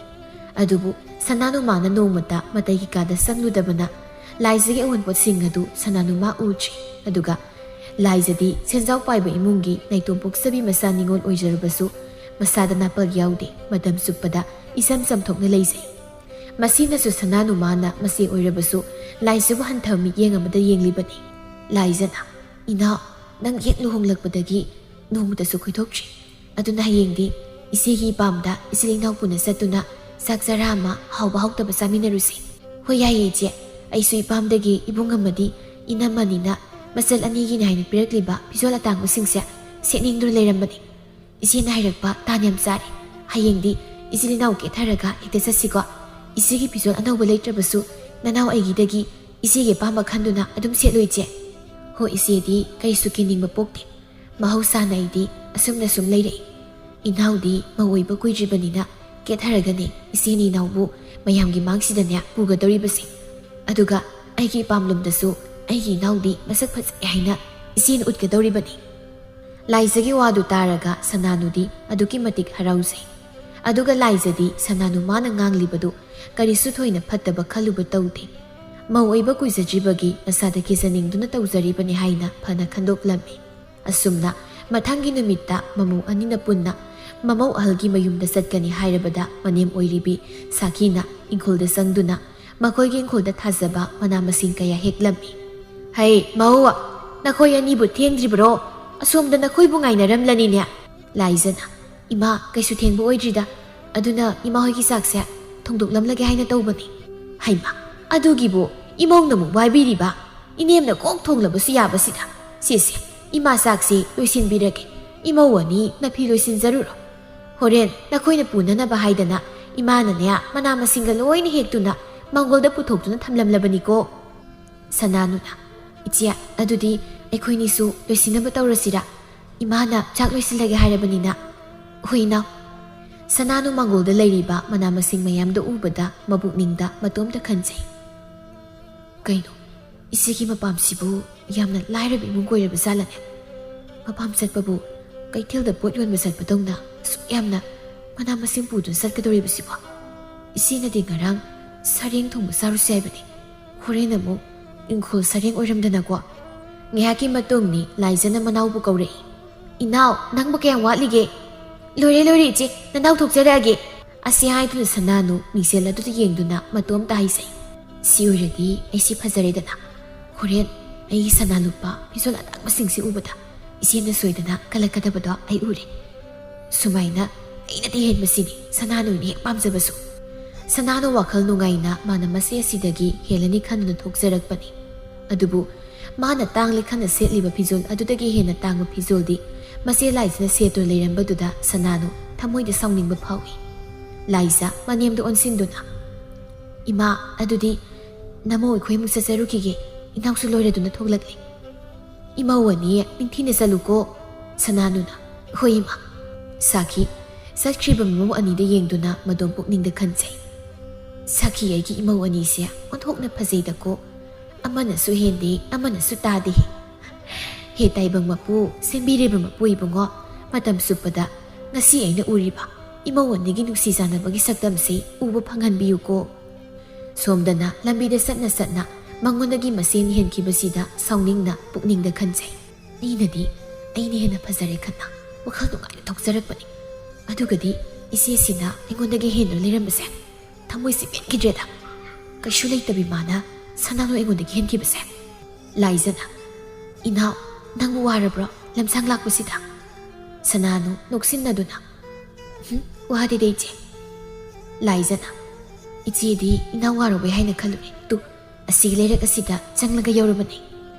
ꯑꯗꯨꯕꯨ ꯁꯅꯥꯅꯨ ꯃꯥꯅ ꯅꯣꯡꯃꯇ ꯃꯇꯩꯒꯤ ꯀꯥꯗ ꯆꯪꯂꯨꯗꯕꯅ ꯂꯥꯏꯖꯒꯤ ꯑꯑꯣꯟꯄꯣꯠꯁꯤꯡ ꯑꯗꯨ ꯁꯅꯥꯅꯨ ꯃꯥ ꯎꯗ꯭ꯔꯤ꯫ ꯑꯗꯨꯒ ꯂꯥꯏꯖꯗꯤ ꯁꯦꯟꯖꯥꯎ ꯄꯥꯏꯕ ꯏꯃꯨꯡꯒꯤ ꯅꯥꯏꯇꯣꯝ ꯄꯣꯛꯆꯕꯤ ꯃꯆꯥ ꯅꯤꯉꯣꯜ ꯑꯣꯏꯖꯔꯕꯁꯨ ꯃꯁꯥꯗ ꯅꯥꯄꯜ ꯌꯥꯎꯗꯦ, ꯃꯇꯝ ꯆꯨꯞꯄꯗ ꯏꯁꯝ ꯆꯝꯊꯣꯛꯅ ꯂꯩꯖꯩ꯫ ꯃꯁꯤꯅꯁꯨ ꯁꯅꯥꯅꯨ ꯃꯥꯅ ꯃꯆꯦ ꯑꯣꯏꯔꯕꯁꯨ ꯂꯥꯏꯖꯕꯨ ꯍꯟꯊꯕ ꯃꯤꯠꯌꯦꯡ ꯑꯃꯗ ꯌꯦꯡꯂꯤꯕꯅꯤ꯫ ꯂꯥꯏꯖꯅ, "ꯏꯅꯥꯎ, ꯅꯪ ꯍꯦꯛ ꯂꯨꯍꯣꯡꯂꯛꯄꯗꯒꯤ ꯅꯣꯡꯃꯇꯁꯨ ꯀꯣꯏꯊꯣꯛꯇ꯭ꯔꯤ꯫ ꯑꯗꯨꯅ ꯍꯌꯦꯡꯗꯤ ꯏꯆꯦꯒꯤ ꯏꯄꯥꯝꯗ ꯏꯆꯤꯜ ꯏꯅꯥꯎ ꯄꯨꯟꯅ ꯆꯠꯇꯨꯅ ꯆꯥꯛ ꯆꯔꯥ ꯑꯃ ꯍꯥꯎꯕ ꯍꯥꯎꯇꯕ ꯆꯥꯃꯤꯟꯅꯔꯨꯁꯤ꯫" "ꯍꯣꯏ, ꯌꯥꯏꯌꯦ ꯏꯆꯦ꯫ ꯑꯩꯁꯨ ꯏꯄꯥꯝꯗꯒꯤ ꯏꯕꯨꯡ ꯑꯃꯗꯤ ꯏꯅꯝꯃꯅꯤꯅ ꯃꯆꯜ ꯑꯅꯤꯒꯤꯅꯤ ꯍꯥꯏꯅ ꯄꯤꯔꯛꯂꯤꯕ ꯐꯤꯖꯣꯜ ꯑꯇꯥꯡꯕꯁꯤꯡꯁꯦ ꯁꯦꯠꯅꯤꯡꯗꯨꯅ ꯂꯩꯔꯝꯕꯅꯤ꯫ ꯏꯆꯦꯅ ꯍꯥꯏꯔꯛꯄ ꯇꯥꯟ ꯌꯥꯝ ꯆꯥꯔꯦ꯫ ꯍꯌꯦꯡꯗꯤ ꯏꯆꯤꯜ ꯏꯅꯥꯎ ꯀꯦꯊꯔꯒ ꯍꯦꯛꯇ ꯆꯠꯁꯤꯀꯣ꯫ ꯏꯆꯦꯒꯤ ꯐꯤꯖꯣꯜ ꯑꯅꯧꯕ ꯂꯩꯇ꯭ꯔꯕꯁꯨ ꯅꯅꯥꯎ ꯑꯩꯒꯤꯗꯒꯤ ꯏꯆꯦꯒꯤ ꯑꯄꯥꯝꯕ ꯈꯟꯗꯨꯅ ꯑꯗꯨꯝ ꯁꯦꯠꯂꯨ ꯏꯆꯦ꯫" "ꯍꯣ ꯏꯆꯦꯗꯤ ꯀꯩꯁꯨ ꯀꯤꯅꯤꯡꯕ ꯄꯣꯛꯇꯦ꯫ ꯃꯍꯧꯁꯥꯅ ꯑꯩꯗꯤ ꯑꯁꯨꯝꯅ ꯁꯨꯝ ꯂꯩꯔꯛꯏ꯫ ꯏꯅꯥꯎꯗꯤ ꯃꯧ ꯑꯣꯏꯕ ꯀꯨꯏꯗ꯭ꯔꯤꯕꯅꯤꯅ ꯀꯦꯊꯔꯒꯅꯦ ꯏꯆꯦꯅꯤ ꯏꯅꯥꯎꯕꯨ ꯃꯌꯥꯝꯒꯤ ꯃꯥꯡꯁꯤꯗꯅꯦ ꯄꯨꯒꯗꯧꯔꯤꯕꯁꯦ꯫ ꯑꯗꯨꯒ ꯑꯩꯒꯤ ꯏꯄꯥꯝꯂꯣꯝꯗꯁꯨ ꯑꯩꯒꯤ ꯏꯅꯥꯎꯗꯤ ꯃꯁꯛ ꯐꯖꯩ ꯍꯥꯏꯅ ꯏꯆꯦꯅ ꯎꯠꯀꯗꯧꯔꯤꯕꯅꯤ꯫" ꯂꯥꯏꯖꯒꯤ ꯋꯥꯗꯨ ꯇꯥꯔꯒ ꯁꯅꯥꯅꯨꯗꯤ ꯑꯗꯨꯛꯀꯤ ꯃꯇꯤꯛ ꯍꯔꯥꯎꯖꯩ꯫ ꯑꯗꯨꯒ ꯂꯥꯏꯖꯗꯤ ꯁꯅꯥꯅꯨ ꯃꯥꯅ ꯉꯥꯡꯂꯤꯕꯗꯨ ꯀꯔꯤꯁꯨ ꯊꯣꯏꯅ ꯐꯠꯇꯕ ꯈꯜꯂꯨꯕ ꯇꯧꯗꯦ꯫ ꯃꯧ ꯑꯣꯏꯕ ꯀꯨꯏꯖꯗ꯭ꯔꯤꯕꯒꯤ ꯃꯁꯥꯗ ꯀꯤꯖꯅꯤꯡꯗꯨꯅ ꯇꯧꯖꯔꯤꯕꯅꯤ ꯍꯥꯏꯅ ꯐꯅ ꯈꯟꯗꯣꯛꯂꯝꯃꯤ꯫ ꯑꯁꯨꯝꯅ ꯃꯊꯪꯒꯤ ꯅꯨꯃꯤꯠꯇ ꯃꯃꯧ ꯑꯅꯤꯅ ꯄꯨꯟꯅ ꯃꯃꯧ ꯑꯍꯜꯒꯤ ꯃꯌꯨꯝꯗ ꯆꯠꯀꯅꯤ ꯍꯥꯏꯔꯕꯗ ꯃꯅꯦꯝ ꯑꯣꯏꯔꯤꯕꯤ ꯁꯥꯈꯤꯅ ꯏꯪꯈꯣꯜꯗ ꯆꯪꯗꯨꯅ ꯃꯈꯣꯏꯒꯤ ꯏꯪꯈꯣꯜꯗ ꯊꯥꯖꯕ ꯃꯅꯥ ꯃꯁꯤꯡ ꯀꯌꯥ ꯍꯦꯛꯂꯝꯃꯤ꯫ "ꯍꯩ, ꯃꯧ, ꯅꯈꯣꯏ ꯑꯅꯤꯕꯨ ꯊꯦꯡꯗ꯭ꯔꯤꯕꯔꯣ? ꯑꯁꯣꯝꯗ ꯅꯈꯣꯏꯕꯨ ꯉꯥꯏꯅꯔꯝꯂꯅꯤꯅꯦ꯫" ꯂꯥꯏꯖꯅ, "ꯏꯃꯥ, ꯀꯩꯁꯨ ꯊꯦꯡꯕ ꯑꯣꯏꯗ꯭ꯔꯤꯗ꯫ ꯑꯗꯨꯅ ꯏꯃꯥ ꯍꯣꯏꯒꯤ ꯆꯥꯛꯁꯦ ꯊꯣꯡꯗꯣꯛꯂꯝꯂꯒꯦ ꯍꯥꯏꯅ ꯇꯧꯕꯅꯤ꯫" "ꯍꯩꯃꯥ, ꯑꯗꯨꯒꯤꯕꯨ ꯏꯃꯧꯅ ꯑꯃꯨꯛ ꯋꯥꯏꯕꯤꯔꯤꯕ? ꯏꯅꯦꯝꯅ ꯀꯣꯛ ꯊꯣꯡꯂꯕꯁꯨ ꯌꯥꯕꯁꯤꯗ꯫ ꯁꯦ, ꯁꯦ, ꯏꯃꯥ ꯆꯥꯛꯁꯤ ꯂꯣꯏꯁꯤꯟꯕꯤꯔꯒꯦ꯫ "ꯏꯃꯧ ꯑꯅꯤ, ꯅꯐꯤ ꯂꯣꯏꯁꯤꯟꯖꯔꯨꯔꯣ꯫ ꯍꯣꯔꯦꯟ ꯅꯈꯣꯏꯅ ꯄꯨꯅꯅꯕ ꯍꯥꯏꯗꯅ ꯏꯃꯥꯅꯅꯦ, ꯃꯅꯥ ꯃꯁꯤꯡꯒ ꯂꯣꯏꯅ ꯍꯦꯛꯇꯨꯅ ꯃꯥꯡꯒꯣꯜꯗ ꯄꯨꯊꯣꯛꯇꯨꯅ ꯊꯝꯂꯝꯂꯕꯅꯤꯀꯣ꯫" ꯁꯅꯥꯅꯨꯅ, "ꯏꯆꯦ, ꯑꯗꯨꯗꯤ ꯑꯩꯈꯣꯏꯅꯤꯁꯨ ꯂꯣꯏꯁꯤꯟꯅꯕ ꯇꯧꯔꯁꯤꯔꯥ? ꯏꯃꯥꯅ ꯆꯥꯛ ꯂꯣꯏꯁꯤꯜꯂꯒꯦ ꯍꯥꯏꯔꯕꯅꯤꯅ꯫" "ꯍꯣꯏ, ꯏꯅꯥꯎ꯫" ꯁꯅꯥꯅꯨ ꯃꯥꯡꯒꯣꯜꯗ ꯂꯩꯔꯤꯕ ꯃꯅꯥ ꯃꯁꯤꯡ ꯃꯌꯥꯝꯗꯨ ꯎꯕꯗ ꯃꯄꯨꯛꯅꯤꯡꯗ ꯃꯇꯣꯝꯇ ꯈꯟꯖꯩ꯫ "ꯀꯩꯅꯣ, ꯏꯆꯦꯒꯤ ꯃꯄꯥꯝꯁꯤꯕꯨ ꯌꯥꯝꯅ ꯂꯥꯏꯔꯕ ꯏꯃꯨꯡ ꯑꯣꯏꯔꯕ ꯖꯥꯠꯂꯅꯦ? ꯃꯄꯥꯝ ꯆꯠꯄꯕꯨ ꯀꯩꯊꯦꯜꯗ ꯄꯣꯠ ꯌꯣꯟꯕ ꯆꯠꯄꯗꯧꯅ ꯑꯁꯨꯛ ꯌꯥꯝꯅ ꯃꯅꯥ ꯃꯁꯤꯡ ꯄꯨꯗꯨꯅ ꯆꯠꯀꯗꯧꯔꯤꯕꯁꯤꯕꯣ? ꯏꯆꯦꯅꯗꯤ ꯉꯔꯥꯡ ꯁꯔꯦꯡ ꯊꯣꯡꯕ ꯆꯥꯔꯨꯁꯤ ꯍꯥꯏꯕꯅꯤ꯫ ꯍꯣꯔꯦꯟ ꯑꯃꯨꯛ ꯏꯪꯈꯣꯜ ꯁꯔꯦꯡ ꯑꯣꯏꯔꯝꯗꯅꯀꯣ꯫" ꯉꯥꯏꯍꯥꯛꯀꯤ ꯃꯇꯨꯡꯅꯤ ꯂꯥꯏꯖꯅ ꯃꯅꯥꯎꯕꯨ ꯀꯧꯔꯛꯏ꯫ "ꯏꯅꯥꯎ, ꯅꯪꯕꯨ ꯀꯌꯥꯝ ꯋꯥꯠꯂꯤꯒꯦ?" "ꯂꯣꯏꯔꯦ, ꯂꯣꯏꯔꯦ ꯏꯆꯦ, ꯅꯅꯥꯎ ꯊꯣꯛꯆꯔꯛꯑꯒꯦ꯫" ꯑꯁꯤ ꯍꯥꯏꯗꯨꯅ ꯁꯅꯥꯅꯨ ꯃꯤꯡꯁꯦꯜ ꯑꯗꯨꯗ ꯌꯦꯡꯗꯨꯅ ꯃꯇꯣꯝꯇ ꯍꯥꯏꯖꯩ꯫ "ꯁꯤ ꯑꯣꯏꯔꯗꯤ ꯑꯩꯁꯤ ꯐꯖꯔꯦꯗꯅ꯫ ꯍꯣꯔꯦꯟ ꯑꯩꯒꯤ ꯁꯅꯥ ꯂꯨꯄꯥ ꯐꯤꯖꯣꯜ ꯑꯇꯥꯡꯕꯁꯤꯡꯁꯤ ꯎꯕꯗ ꯏꯆꯦꯅ ꯁꯣꯏꯗꯅ ꯀꯜꯂꯛꯀꯗꯕꯗꯣ ꯑꯩ ꯎꯔꯦ꯫ ꯁꯨꯃꯥꯏꯅ ꯑꯩꯅꯗꯤ ꯍꯦꯟꯕꯁꯤꯅꯤ ꯁꯅꯥꯅꯨꯅ ꯍꯦꯛ ꯄꯥꯝꯖꯕꯁꯨ꯫" ꯁꯅꯥꯅꯨ ꯋꯥꯈꯜ ꯅꯨꯡꯉꯥꯏꯅ ꯃꯥꯅ ꯃꯆꯦ ꯑꯁꯤꯗꯒꯤ ꯍꯦꯜꯂꯅꯤ ꯈꯟꯗꯨꯅ ꯊꯣꯛꯆꯔꯛꯄꯅꯤ꯫ ꯑꯗꯨꯕꯨ ꯃꯥꯅ ꯇꯥꯡꯂꯦ ꯈꯟꯅ ꯁꯦꯠꯂꯤꯕ ꯐꯤꯖꯣꯜ ꯑꯗꯨꯗꯒꯤ ꯍꯦꯟꯅ ꯇꯥꯡꯕ ꯐꯤꯖꯣꯜꯗꯤ ꯃꯆꯦ ꯂꯥꯏꯖꯅ ꯁꯦꯠꯇꯨꯅ ꯂꯩꯔꯝꯕꯗꯨꯗ ꯁꯅꯥꯅꯨ ꯊꯃꯣꯏꯗ ꯁꯥꯎꯅꯤꯡꯕ ꯐꯥꯎꯏ꯫ ꯂꯥꯏꯖ ꯃꯅꯦꯝꯗ ꯑꯣꯟꯁꯤꯟꯗꯨꯅ, "ꯏꯃꯥ, ꯑꯗꯨꯗꯤ ꯅꯃꯧ ꯑꯩꯈꯣꯏ ꯑꯃꯨꯛ ꯆꯠꯆꯔꯨꯈꯤꯒꯦ꯫ ꯏꯅꯥꯎꯁꯨ ꯂꯣꯏꯔꯗꯨꯅ ꯊꯣꯛꯂꯛꯂꯦ꯫" "ꯏꯃꯧ ꯑꯅꯤ, ꯅꯤꯡꯊꯤꯅ ꯆꯠꯂꯨꯀꯣ꯫" ꯁꯅꯥꯅꯨꯅ, "ꯍꯣꯏ, ꯏꯃꯥ꯫" ꯁꯥꯈꯤ ꯆꯠꯈ꯭ꯔꯤꯕ ꯃꯃꯧ ꯑꯅꯤꯗ ꯌꯦꯡꯗꯨꯅ ꯃꯗꯣꯝ ꯄꯨꯛꯅꯤꯡꯗ ꯈꯟꯖꯩ꯫ "ꯁꯥꯈꯤ, ꯑꯩꯒꯤ ꯏꯃꯧ ꯑꯅꯤꯁꯦ ꯑꯣꯟꯊꯣꯛꯅ ꯐꯖꯩꯗꯀꯣ꯫ ꯑꯃꯅꯁꯨ ꯍꯦꯟꯗꯦ, ꯑꯃꯅꯁꯨ ꯇꯥꯗꯦ꯫ ꯍꯦ ꯇꯥꯏꯕꯪ ꯃꯄꯨ, ꯁꯦꯝꯕꯤꯔꯤꯕ ꯃꯄꯨ ꯏꯕꯨꯡꯉꯣ, ꯃꯇꯝ ꯆꯨꯞꯄꯗ ꯉꯁꯤ ꯑꯩꯅ ꯎꯔꯤꯕ ꯏꯃꯧ ꯑꯅꯤꯒꯤ ꯅꯨꯡꯁꯤ ꯆꯥꯟꯅꯕꯒꯤ ꯁꯛꯇꯝꯁꯤ ꯎꯕ ꯐꯪꯍꯟꯕꯤꯌꯨꯀꯣ꯫" ꯁꯣꯝꯗꯅ ꯂꯝꯕꯤꯗ ꯆꯠꯅ ꯆꯠꯅ ꯃꯉꯣꯟꯗꯒꯤ ꯃꯆꯦꯅ ꯍꯦꯟꯈꯤꯕꯁꯤꯗ ꯁꯥꯎꯅꯤꯡꯅ ꯄꯨꯛꯅꯤꯡꯗ ꯈꯟꯖꯩ꯫ "ꯑꯩꯅꯗꯤ ꯑꯩꯅ ꯍꯦꯟꯅ ꯐꯖꯔꯦ ꯈꯟꯅ ꯋꯥꯈꯜ ꯅꯨꯡꯉꯥꯏꯅ ꯊꯣꯛꯆꯔꯛꯄꯅꯤ꯫ ꯑꯗꯨꯒꯗꯤ ꯏꯆꯦꯁꯤꯅ ꯑꯩꯉꯣꯟꯗꯒꯤ ꯍꯦꯟꯗꯨꯅ ꯂꯩꯔꯝꯕꯁꯦ ꯊꯃꯣꯏꯁꯦ ꯄꯦꯟꯈꯤꯗ꯭ꯔꯦꯗ꯫ ꯀꯩꯁꯨ ꯂꯩꯇꯕꯤ ꯃꯥꯅ ꯁꯅꯥꯅꯨ ꯑꯩꯉꯣꯟꯗꯒꯤ ꯍꯦꯟꯈꯤꯕꯁꯦ꯫" ꯂꯥꯏꯖꯅ, "ꯏꯅꯥꯎ, ꯅꯪꯕꯨ ꯋꯥꯔꯕ꯭ꯔꯣ ꯂꯝꯁꯥꯡ ꯂꯥꯛꯄꯁꯤꯗ?" ꯁꯅꯥꯅꯨ ꯅꯣꯛꯁꯤꯟꯅꯗꯨꯅ, "ꯍꯨꯝ, ꯋꯥꯗꯦꯗ ꯏꯆꯦ꯫" ꯂꯥꯏꯖꯅ, "ꯏꯆꯦꯗꯤ ꯏꯅꯥꯎ ꯋꯥꯔꯨꯕꯩ ꯍꯥꯏꯅ ꯈꯜꯂꯨꯔꯦ꯫ ꯇꯨ, ꯑꯁꯤꯒꯤ ꯂꯩꯔꯛ ꯑꯁꯤꯗ ꯆꯪꯂꯒ ꯌꯧꯔꯕꯅꯤ꯫"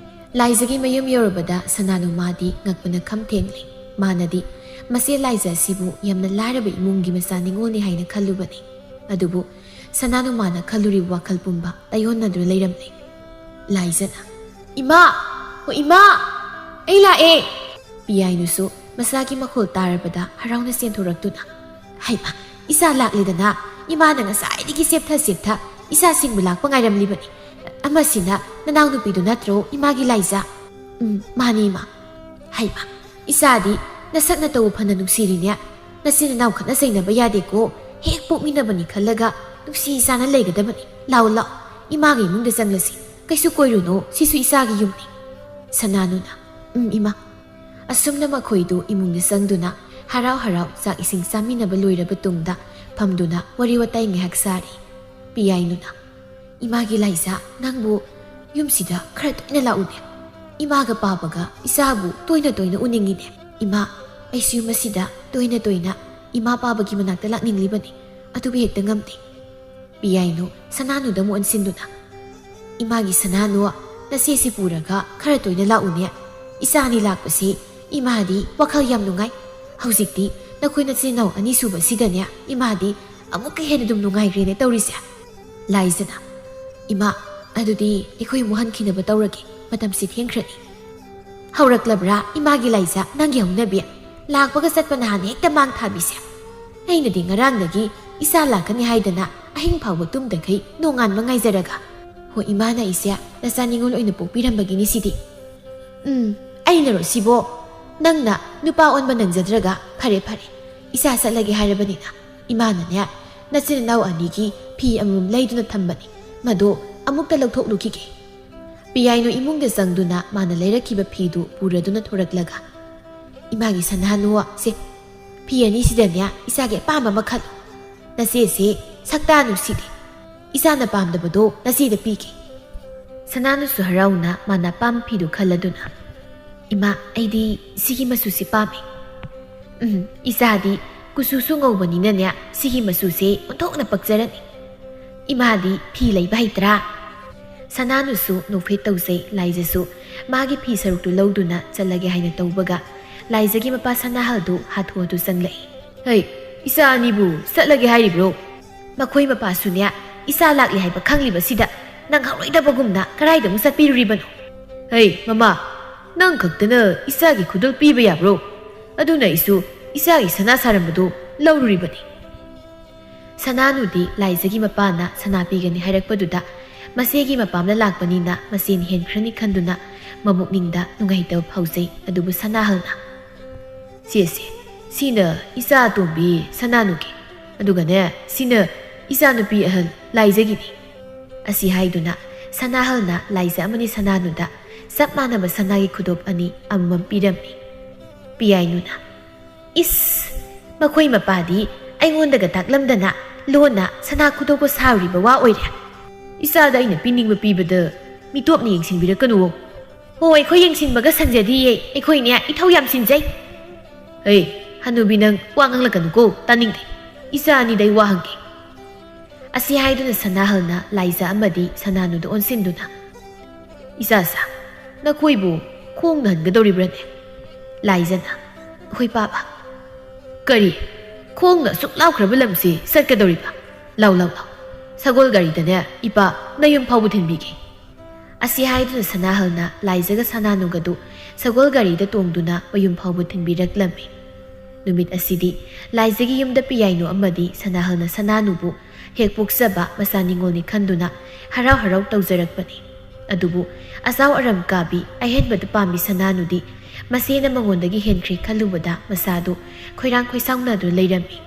ꯂꯥꯏꯖꯒꯤ ꯃꯌꯨꯝ ꯌꯧꯔꯕꯗ ꯁꯅꯥꯅꯨ ꯃꯥꯗꯤ ꯉꯛꯄꯅ ꯈꯝ ꯊꯦꯡꯂꯦ꯫ ꯃꯥꯅꯗꯤ ꯃꯆꯦ ꯂꯥꯏꯖ ꯑꯁꯤꯕꯨ ꯌꯥꯝꯅ ꯂꯥꯏꯔꯕ ꯏꯃꯨꯡꯒꯤ ꯃꯆꯥ ꯅꯤꯉꯣꯜꯅꯤ ꯍꯥꯏꯅ ꯈꯜꯂꯨꯕꯅꯤ꯫ ꯑꯗꯨꯕꯨ ꯁꯅꯥꯅꯨ ꯃꯥꯅ ꯈꯜꯂꯨꯔꯤꯕ ꯋꯥꯈꯜ ꯄꯨꯝꯕ ꯇꯥꯏꯌꯣꯟꯅꯗꯨꯅ ꯂꯩꯔꯝꯂꯦ꯫ ꯂꯥꯏꯖꯅ, "ꯏꯃꯥ! ꯑꯣ ꯏꯃꯥ! ꯑꯩ ꯂꯥꯛꯑꯦ!" ꯄꯤꯌꯥꯏꯅꯨꯁꯨ ꯃꯆꯥꯒꯤ ꯃꯈꯣꯜ ꯇꯥꯔꯕꯗ ꯍꯔꯥꯎꯅ ꯆꯦꯟꯊꯣꯔꯛꯇꯨꯅ, "ꯍꯩꯃꯥ! ꯏꯆꯥ ꯂꯥꯛꯂꯦꯗꯅ! ꯏꯃꯥꯅ ꯉꯁꯥꯏꯗꯒꯤ ꯆꯦꯞꯊ ꯆꯦꯞꯊ ꯏꯆꯥꯁꯤꯡꯕꯨ ꯂꯥꯛꯄ ꯉꯥꯏꯔꯝꯂꯤꯕꯅꯤ꯫ ꯑꯃꯁꯤꯅ ꯅꯅꯥꯎꯅꯨꯄꯤꯗꯨ ꯅꯠꯇ꯭ꯔꯣ, ꯏꯃꯥꯒꯤ ꯂꯥꯏꯖ?" "ꯎꯝ, ꯃꯥꯅꯤ, ꯏꯃꯥ꯫" "ꯍꯩꯃꯥ! ꯏꯆꯥꯗꯤ ꯅꯁꯛ ꯅꯇꯧ ꯐꯅ ꯅꯨꯡꯁꯤꯔꯤꯅꯦ꯫ ꯅꯆꯤꯟ ꯅꯅꯥꯎ ꯈꯠꯅ ꯆꯩꯅꯕ ꯌꯥꯗꯦꯀꯣ꯫ ꯍꯦꯛ ꯄꯣꯛꯃꯤꯟꯅꯕꯅꯤ ꯈꯜꯂꯒ ꯅꯨꯡꯁꯤ ꯆꯥꯅ ꯂꯩꯒꯗꯕꯅꯤ꯫ ꯂꯥꯛꯑꯣ, ꯂꯥꯛꯑꯣ, ꯏꯃꯥꯒꯤ ꯏꯃꯨꯡꯗ ꯆꯪꯂꯁꯤ꯫ ꯀꯩꯁꯨ ꯀꯣꯏꯔꯨꯅꯨ, ꯁꯤꯁꯨ ꯏꯆꯥꯒꯤ ꯌꯨꯝꯅꯤ꯫" ꯁꯅꯥꯅꯨꯅ, "ꯎꯝ, ꯏꯃꯥ꯫" ꯑꯁꯨꯝꯅ ꯃꯈꯣꯏꯗꯨ ꯏꯃꯨꯡꯗ ꯆꯪꯗꯨꯅ ꯍꯔꯥꯎ ꯍꯔꯥꯎ ꯆꯥꯛ ꯏꯁꯤꯡ ꯆꯥꯃꯤꯟꯅꯕ ꯂꯣꯏꯔꯕ ꯇꯨꯡꯗ ꯐꯝꯗꯨꯅ ꯋꯥꯔꯤ ꯋꯥꯇꯥꯏ ꯉꯥꯏꯍꯥꯛ ꯁꯥꯔꯤ꯫ ꯄꯤꯌꯥꯏꯅꯨꯅ, "ꯏꯃꯥꯒꯤ ꯂꯥꯏꯖ, ꯅꯪꯕꯨ ꯌꯨꯝꯁꯤꯗ ꯈꯔ ꯇꯣꯏꯅ ꯂꯥꯛꯎꯅꯦ꯫ ꯏꯃꯥꯒ ꯄꯥꯕꯒ ꯏꯆꯥꯕꯨ ꯇꯣꯏꯅ ꯇꯣꯏꯅ ꯎꯅꯤꯡꯉꯤꯅꯦ꯫ ꯏꯃꯥ, ꯑꯩꯁꯨ ꯌꯨꯝ ꯑꯁꯤꯗ ꯇꯣꯏꯅ ꯇꯣꯏꯅ ꯏꯃꯥ ꯄꯥꯕꯒꯤ ꯃꯅꯥꯛꯇ ꯂꯥꯛꯅꯤꯡꯂꯤꯕꯅꯤ, ꯑꯗꯨꯕꯨ ꯍꯦꯛꯇ ꯉꯝꯗꯦ꯫" ꯄꯤꯌꯥꯏꯅꯨ ꯁꯅꯥꯅꯨꯗ ꯑꯃꯨꯛ ꯑꯣꯟꯁꯤꯟꯗꯨꯅ, "ꯏꯃꯥꯒꯤ ꯁꯅꯥꯅꯨ, ꯅꯆꯦꯁꯤ ꯄꯨꯔꯒ ꯈꯔ ꯇꯣꯏꯅ ꯂꯥꯛꯎꯅꯦ꯫ ꯏꯆꯥ ꯑꯅꯤ ꯂꯥꯛꯄꯁꯤ ꯏꯃꯥꯗꯤ ꯋꯥꯈꯜ ꯌꯥꯝ ꯅꯨꯡꯉꯥꯏ꯫ ꯍꯧꯖꯤꯛꯇꯤ ꯅꯈꯣꯏ ꯅꯆꯤꯟ ꯅꯅꯥꯎ ꯑꯅꯤ ꯁꯨꯕꯁꯤꯗꯅꯦ ꯏꯃꯥꯗꯤ ꯑꯃꯨꯛꯀ ꯍꯦꯟꯅ ꯑꯗꯨꯝ ꯅꯨꯡꯉꯥꯏꯈ꯭ꯔꯦꯅꯦ ꯇꯧꯔꯤꯁꯦ꯫" ꯂꯥꯏꯖꯅ, "ꯏꯃꯥ, ꯑꯗꯨꯗꯤ ꯑꯩꯈꯣꯏ ꯑꯃꯨꯛ ꯍꯟꯈꯤꯅꯕ ꯇꯧꯔꯒꯦ, ꯃꯇꯝꯁꯤ ꯊꯦꯡꯈ꯭ꯔꯅꯤ꯫" "ꯍꯧꯔꯛꯂꯕ꯭ꯔꯥ ꯏꯃꯥꯒꯤ ꯂꯥꯏꯖ, ꯅꯪꯒꯤ ꯍꯧꯅꯕꯤ? ꯂꯥꯛꯄꯒ ꯆꯠꯄꯅ ꯍꯥꯟꯅ ꯍꯦꯛꯇ ꯃꯥꯡ ꯊꯥꯕꯤꯁꯦ꯫ ꯑꯩꯅꯗꯤ ꯉꯔꯥꯡꯗꯒꯤ ꯏꯆꯥ ꯂꯥꯛꯀꯅꯤ ꯍꯥꯏꯗꯅ ꯑꯍꯤꯡ ꯐꯥꯎꯕ ꯇꯨꯝꯗꯈꯩ ꯅꯣꯡꯉꯥꯟꯕ ꯉꯥꯏꯖꯔꯒ꯫ ꯍꯣ ꯏꯃꯥꯅ ꯑꯩꯁꯦ ꯅꯆꯥ ꯅꯤꯉꯣꯜ ꯑꯣꯏꯅ ꯄꯣꯛꯄꯤꯔꯝꯕꯒꯤꯅꯤ ꯁꯤꯗꯤ꯫" "ꯎꯝ, ꯑꯩꯅꯔꯣ ꯁꯤꯕꯣ? ꯅꯪꯅ ꯅꯨꯄꯥ ꯑꯣꯟꯕ ꯅꯪꯖꯗ꯭ꯔꯒ ꯐꯔꯦ ꯐꯔꯦ, ꯏꯆꯥ ꯆꯠꯂꯒꯦ ꯍꯥꯏꯔꯕꯅꯤꯅ꯫ ꯏꯃꯥꯅꯅꯦ ꯅꯆꯤꯟ ꯅꯅꯥꯎ ꯑꯅꯤꯒꯤ ꯐꯤ ꯑꯃꯃꯝ ꯂꯩꯗꯨꯅ ꯊꯝꯕꯅꯤ, ꯃꯗꯣ ꯑꯃꯨꯛꯇ ꯂꯧꯊꯣꯛꯂꯨꯈꯤꯒꯦ꯫" ꯄꯤꯌꯥꯏꯅꯨ ꯏꯃꯨꯡꯗ ꯆꯪꯗꯨꯅ ꯃꯥꯅ ꯂꯩꯔꯛꯈꯤꯕ ꯐꯤꯗꯨ ꯄꯨꯔꯗꯨꯅ ꯊꯣꯔꯛꯂꯒ, "ꯏꯃꯥꯒꯤ ꯁꯅꯥꯅꯨ, ꯁꯦ, ꯐꯤ ꯑꯅꯤꯁꯤꯗꯅꯦ ꯏꯆꯥꯒꯤ ꯑꯄꯥꯝꯕ ꯑꯃ ꯈꯜꯂꯨ꯫ ꯅꯆꯦꯁꯦ ꯁꯛꯇꯥ ꯅꯨꯡꯁꯤꯗꯦ꯫ ꯏꯆꯥꯅ ꯄꯥꯝꯗꯕꯗꯣ ꯅꯆꯦꯗ ꯄꯤꯒꯦ꯫" ꯁꯅꯥꯅꯨꯁꯨ ꯍꯔꯥꯎꯅ ꯃꯥꯅ ꯑꯄꯥꯝꯕ ꯐꯤꯗꯨ ꯈꯜꯂꯗꯨꯅ, "ꯏꯃꯥ, ꯑꯩꯗꯤ ꯁꯤꯒꯤ ꯃꯆꯨꯁꯤ ꯄꯥꯝꯃꯤ꯫ ꯎꯝ, ꯏꯆꯥꯗꯤ ꯀꯨꯆꯨꯁꯨ ꯉꯧꯕꯅꯤꯅꯅꯦ, ꯁꯤꯒꯤ ꯃꯆꯨꯁꯦ ꯑꯣꯟꯊꯣꯛꯅ ꯄꯛꯆꯔꯅꯤ꯫ ꯏꯃꯥꯗꯤ ꯐꯤ ꯂꯩꯕ ꯍꯩꯇ꯭ꯔꯥ?" ꯁꯅꯥꯅꯨꯁꯨ ꯅꯣꯛꯐꯦꯠ ꯇꯧꯖꯩ꯫ ꯂꯥꯏꯖꯁꯨ ꯃꯥꯒꯤ ꯐꯤ ꯁꯔꯨꯛꯇꯨ ꯂꯧꯗꯨꯅ ꯆꯠꯂꯒꯦ ꯍꯥꯏꯅ ꯇꯧꯕꯒ, ꯂꯥꯏꯖꯒꯤ ꯃꯄꯥ ꯁꯅꯥꯍꯜꯗꯨ ꯍꯥꯊꯨ ꯍꯥꯊꯨ ꯆꯪꯂꯛꯏ꯫ "ꯍꯩ, ꯏꯆꯥ ꯑꯅꯤꯕꯨ ꯆꯠꯂꯒꯦ ꯍꯥꯏꯔꯤꯕ꯭ꯔꯣ?" "ꯃꯈꯣꯏ ꯃꯄꯥꯁꯨꯅꯦ, ꯏꯆꯥ ꯂꯥꯛꯂꯤ ꯍꯥꯏꯕ ꯈꯪꯂꯤꯕꯁꯤꯗ ꯅꯪꯍꯧꯔꯣꯏꯗꯕꯒꯨꯝꯅ ꯀꯗꯥꯏꯗ ꯑꯃꯨꯛ ꯆꯠꯄꯤꯔꯨꯔꯤꯕꯅꯣ?" "ꯍꯩ, ꯃꯃꯥ, ꯅꯪ ꯈꯛꯇꯅ ꯏꯆꯥꯒꯤ ꯈꯨꯗꯣꯜ ꯄꯤꯕ ꯌꯥꯕ꯭ꯔꯣ? ꯑꯗꯨꯅ ꯑꯩꯁꯨ ꯏꯆꯥꯒꯤ ꯁꯅꯥ ꯁꯥꯔꯝꯕꯗꯨ ꯂꯧꯔꯨꯔꯤꯕꯅꯤ꯫" ꯁꯅꯥꯅꯨꯗꯤ ꯂꯥꯏꯖꯒꯤ ꯃꯄꯥꯅ ꯁꯅꯥ ꯄꯤꯒꯅꯤ ꯍꯥꯏꯔꯛꯄꯗꯨꯗ ꯃꯆꯦꯒꯤ ꯃꯄꯥꯝꯗ ꯂꯥꯛꯄꯅꯤꯅ ꯃꯆꯦꯅ ꯍꯦꯟꯈ꯭ꯔꯅꯤ ꯈꯟꯗꯨꯅ ꯃꯕꯨꯛꯅꯤꯡꯗ ꯅꯨꯡꯉꯥꯏꯇꯕ ꯐꯥꯎꯖꯩ꯫ ꯑꯗꯨꯕꯨ ꯁꯅꯥꯍꯜꯅ, "ꯁꯦ, ꯁꯦ, ꯁꯤꯅ ꯏꯆꯥ ꯑꯇꯣꯝꯕꯤ ꯁꯅꯥꯅꯨꯒꯤ, ꯑꯗꯨꯒꯅꯦ, ꯁꯤꯅ ꯏꯆꯥꯅꯨꯄꯤ ꯑꯍꯜ ꯂꯥꯏꯖꯒꯤꯅꯤ꯫" ꯑꯁꯤ ꯍꯥꯏꯗꯨꯅ ꯁꯅꯥꯍꯜꯅ ꯂꯥꯏꯖ ꯑꯃꯗꯤ ꯁꯅꯥꯅꯨꯗ ꯆꯞ ꯃꯥꯟꯅꯕ ꯁꯅꯥꯒꯤ ꯈꯨꯗꯣꯞ ꯑꯅꯤ ꯑꯃꯃꯝ ꯄꯤꯔꯝꯃꯤ꯫ ꯄꯤꯌꯥꯏꯅꯨꯅ, "ꯏꯁ, ꯃꯈꯣꯏ ꯃꯄꯥꯗꯤ ꯑꯩꯉꯣꯟꯗꯒ ꯇꯥꯛꯂꯝꯗꯅ ꯂꯣꯟꯅ ꯁꯅꯥ ꯈꯨꯗꯣꯞꯀ ꯁꯥꯔꯨꯔꯤꯕ ꯋꯥ ꯑꯣꯏꯔꯦ꯫ ꯏꯆꯥꯗ ꯑꯩꯅ ꯄꯤꯅꯤꯡꯕ ꯄꯤꯕꯗ ꯃꯤꯇꯣꯞꯅ ꯌꯦꯡꯁꯤꯟꯕꯤꯔꯛꯀꯅꯨꯋꯣ꯫" "ꯍꯣ, ꯑꯩꯈꯣꯏ ꯌꯦꯡꯁꯤꯟꯕꯒ ꯁꯪꯖꯗꯤꯌꯦ, ꯑꯩꯈꯣꯏꯅꯦ ꯏꯊꯧ ꯌꯥꯝ ꯆꯤꯟꯖꯩ꯫" "ꯍꯩ, ꯍꯅꯨꯕꯤ, ꯅꯪ ꯋꯥ ꯉꯥꯡꯂꯛꯀꯅꯨꯀꯣ, ꯇꯥꯅꯤꯡꯗꯦ꯫ ꯏꯆꯥ ꯑꯅꯤꯗ ꯑꯩ ꯋꯥ ꯍꯪꯒꯦ꯫" ꯑꯁꯤ ꯍꯥꯏꯗꯨꯅ ꯁꯅꯥꯍꯜꯅ ꯂꯥꯏꯖ ꯑꯃꯗꯤ ꯁꯅꯥꯅꯨꯗ ꯑꯣꯟꯁꯤꯟꯗꯨꯅ, "ꯏꯆꯥꯁꯥ, ꯅꯈꯣꯏꯕꯨ ꯈꯣꯡꯅ ꯍꯟꯒꯗꯧꯔꯤꯕ꯭ꯔꯅꯦ?" ꯂꯥꯏꯖꯅ, "ꯍꯣꯏ ꯄꯥꯕ꯫" "ꯀꯔꯤ? ꯈꯣꯡꯅ ꯑꯁꯨꯛ ꯂꯥꯞꯈ꯭ꯔꯕ ꯂꯝꯁꯤ ꯆꯠꯀꯗꯧꯔꯤꯕ? ꯂꯥꯎ, ꯂꯥꯎ, ꯂꯥꯎ꯫ ꯁꯒꯣꯜ ꯒꯥꯔꯤꯗꯅꯦ ꯏꯄꯥ ꯅꯌꯨꯝ ꯐꯥꯎꯕ ꯊꯤꯟꯕꯤꯒꯦ꯫" ꯑꯁꯤ ꯍꯥꯏꯗꯨꯅ ꯁꯅꯥꯍꯜꯅ ꯂꯥꯏꯖꯒ ꯁꯅꯥꯅꯨꯒꯗꯨ ꯁꯒꯣꯜ ꯒꯥꯔꯤꯗ ꯇꯣꯡꯗꯨꯅ ꯃꯌꯨꯝ ꯐꯥꯎꯕ ꯊꯤꯟꯕꯤꯔꯛꯂꯝꯃꯤ꯫ ꯅꯨꯃꯤꯠ ꯑꯁꯤꯗꯤ ꯂꯥꯏꯖꯒꯤ ꯌꯨꯝꯗ ꯄꯤꯌꯥꯏꯅꯨ ꯑꯃꯗꯤ ꯁꯅꯥꯍꯜꯅ ꯁꯅꯥꯅꯨꯕꯨ ꯍꯦꯛ ꯄꯣꯛꯆꯕ ꯃꯆꯥ ꯅꯤꯉꯣꯜꯅꯤ ꯈꯟꯗꯨꯅ ꯍꯔꯥꯎ ꯍꯔꯥꯎ ꯇꯧꯖꯔꯛꯄꯅꯤ꯫ ꯑꯗꯨꯕꯨ ꯑꯆꯥꯎ ꯑꯔꯝ ꯀꯥꯕꯤ, ꯑꯍꯦꯟꯕꯗ ꯄꯥꯝꯕꯤ ꯁꯅꯥꯅꯨꯗꯤ ꯃꯆꯦꯅ ꯃꯉꯣꯟꯗꯒꯤ ꯍꯦꯟꯈ꯭ꯔꯦ ꯈꯜꯂꯨꯕꯗ ꯃꯁꯥꯗꯨ ꯈꯣꯏꯔꯥꯡ ꯈꯣꯏꯁꯥꯎꯅꯗꯨꯅ ꯂꯩꯔꯝꯃꯤ꯫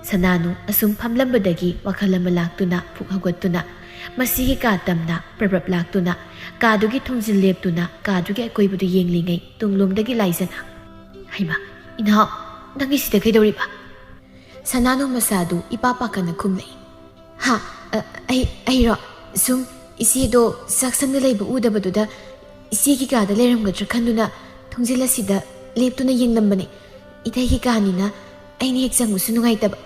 ꯁꯅꯥꯅꯨ ꯑꯁꯨꯝ ꯐꯝꯂꯝꯕꯗꯒꯤ ꯋꯥꯈꯜ ꯑꯃ ꯂꯥꯛꯇꯨꯅ ꯐꯨꯛ ꯍꯧꯒꯠꯇꯨꯅ ꯃꯁꯤꯒꯤ ꯀꯥ ꯇꯝꯅ ꯄ꯭ꯔꯞ ꯄ꯭ꯔꯞ ꯂꯥꯛꯇꯨꯅ ꯀꯥꯗꯨꯒꯤ ꯊꯣꯡꯖꯤꯜ ꯂꯦꯞꯇꯨꯅ ꯀꯥꯗꯨꯒꯤ ꯑꯀꯣꯏꯕꯗꯨ ꯌꯦꯡꯂꯤꯉꯩ ꯇꯨꯡꯂꯣꯝꯗꯒꯤ ꯂꯥꯏꯖꯅ, "ꯍꯩꯃꯥ, ꯏꯅꯥꯎ, ꯅꯪꯒꯤ ꯁꯤꯗ ꯀꯩꯗꯧꯔꯤꯕ?" ꯁꯅꯥꯅꯨ ꯃꯁꯥꯗꯨ ꯏꯄꯥ ꯄꯥꯈꯠꯅ ꯈꯨꯝꯂꯛꯏ꯫ "ꯍꯥ? ꯑ, ꯑꯩ, ꯑꯩꯔꯣ? ꯁꯨꯝ ꯏꯆꯦꯗꯣ ꯆꯥꯛꯁꯪꯗ ꯂꯩꯕ ꯎꯗꯕꯗꯨꯗ ꯏꯆꯦꯒꯤ ꯀꯥꯗ ꯂꯩꯔꯝꯒꯗ꯭ꯔꯥ ꯈꯟꯗꯨꯅ ꯊꯣꯡꯖꯤꯜ ꯑꯁꯤꯗ ꯂꯦꯞꯇꯨꯅ ꯌꯦꯡꯂꯝꯕꯅꯦ꯫ ꯏꯇꯩꯒꯤ ꯀꯥꯅꯤꯅ ꯑꯩꯅ ꯍꯦꯛ ꯆꯪꯕꯁꯨ ꯅꯨꯡꯉꯥꯏꯇꯕ꯫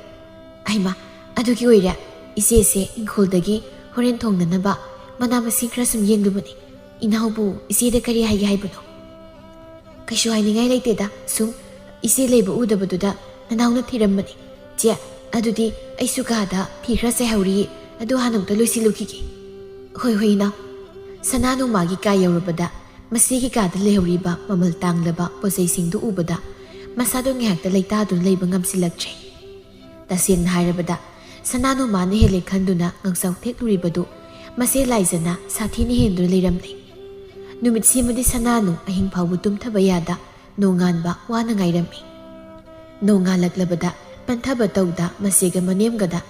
ꯍꯩꯃꯥ, ꯑꯗꯨꯒꯤ ꯑꯣꯏꯔꯦ꯫ ꯏꯆꯦꯁꯦ ꯏꯪꯈꯣꯜꯗꯒꯤ ꯍꯣꯔꯦꯟ ꯊꯣꯡꯅꯅꯕ ꯃꯅꯥ ꯃꯁꯤꯡ ꯈꯔ ꯁꯨꯝ ꯌꯦꯡꯂꯨꯕꯅꯦ꯫ ꯏꯅꯥꯎꯕꯨ ꯏꯆꯦꯗ ꯀꯔꯤ ꯍꯥꯏꯒꯦ ꯍꯥꯏꯕꯅꯣ?" "ꯀꯩꯁꯨ ꯍꯥꯏꯅꯤꯡꯉꯥꯏ ꯂꯩꯇꯦꯗ, ꯁꯨꯝ ꯏꯆꯦ ꯂꯩꯕ ꯎꯗꯕꯗꯨꯗ ꯅꯅꯥꯎꯅ ꯊꯤꯔꯝꯕꯅꯤ꯫ ꯆꯦ, ꯑꯗꯨꯗꯤ ꯑꯩꯁꯨ ꯀꯥꯗ ꯐꯤ ꯈꯔ ꯆꯥꯏꯍꯧꯔꯤ, ꯑꯗꯨ ꯍꯥꯟꯅ ꯑꯝꯇ ꯂꯣꯏꯁꯤꯜꯂꯨꯈꯤꯒꯦ꯫" "ꯍꯣꯏ, ꯍꯣꯏ, ꯏꯅꯥꯎ꯫" ꯁꯅꯥꯅꯨ ꯃꯥꯒꯤ ꯀꯥ ꯌꯧꯔꯕꯗ ꯃꯆꯦꯒꯤ ꯀꯥꯗ ꯂꯩꯍꯧꯔꯤꯕ ꯃꯃꯜ ꯇꯥꯡꯂꯕ ꯄꯣꯠꯆꯩꯁꯤꯡꯗꯨ ꯎꯕꯗ ꯃꯁꯥꯗꯣ ꯉꯥꯏꯍꯥꯛꯇ ꯂꯩꯇꯥꯗꯨꯅ ꯂꯩꯕ ꯉꯝꯁꯤꯜꯂꯛꯇ꯭ꯔꯦ꯫ ꯇꯁꯦꯡꯅ ꯍꯥꯏꯔꯕꯗ ꯁꯅꯥꯅꯨ ꯃꯥꯅ ꯍꯦꯜꯂꯦ ꯈꯟꯗꯨꯅ ꯉꯥꯡꯆꯥꯎ ꯊꯦꯛꯂꯨꯔꯤꯕꯗꯨ ꯃꯆꯦ ꯂꯥꯏꯖꯅ ꯁꯥꯊꯤꯅ ꯍꯦꯟꯗꯨꯅ ꯂꯩꯔꯝꯂꯦ꯫ ꯅꯨꯃꯤꯠꯁꯤꯃꯗꯤ ꯁꯅꯥꯅꯨ ꯑꯍꯤꯡ ꯐꯥꯎꯕ ꯇꯨꯝꯊꯕ ꯌꯥꯗ ꯅꯣꯡꯉꯥꯟꯕ ꯋꯥꯅ ꯉꯥꯏꯔꯝꯃꯤ꯫ ꯅꯣꯡꯉꯥꯜꯂꯛꯂꯕꯗ ꯄꯟꯊꯕ ꯇꯧꯗ ꯃꯆꯦꯒ ꯃꯅꯦꯝꯒꯗ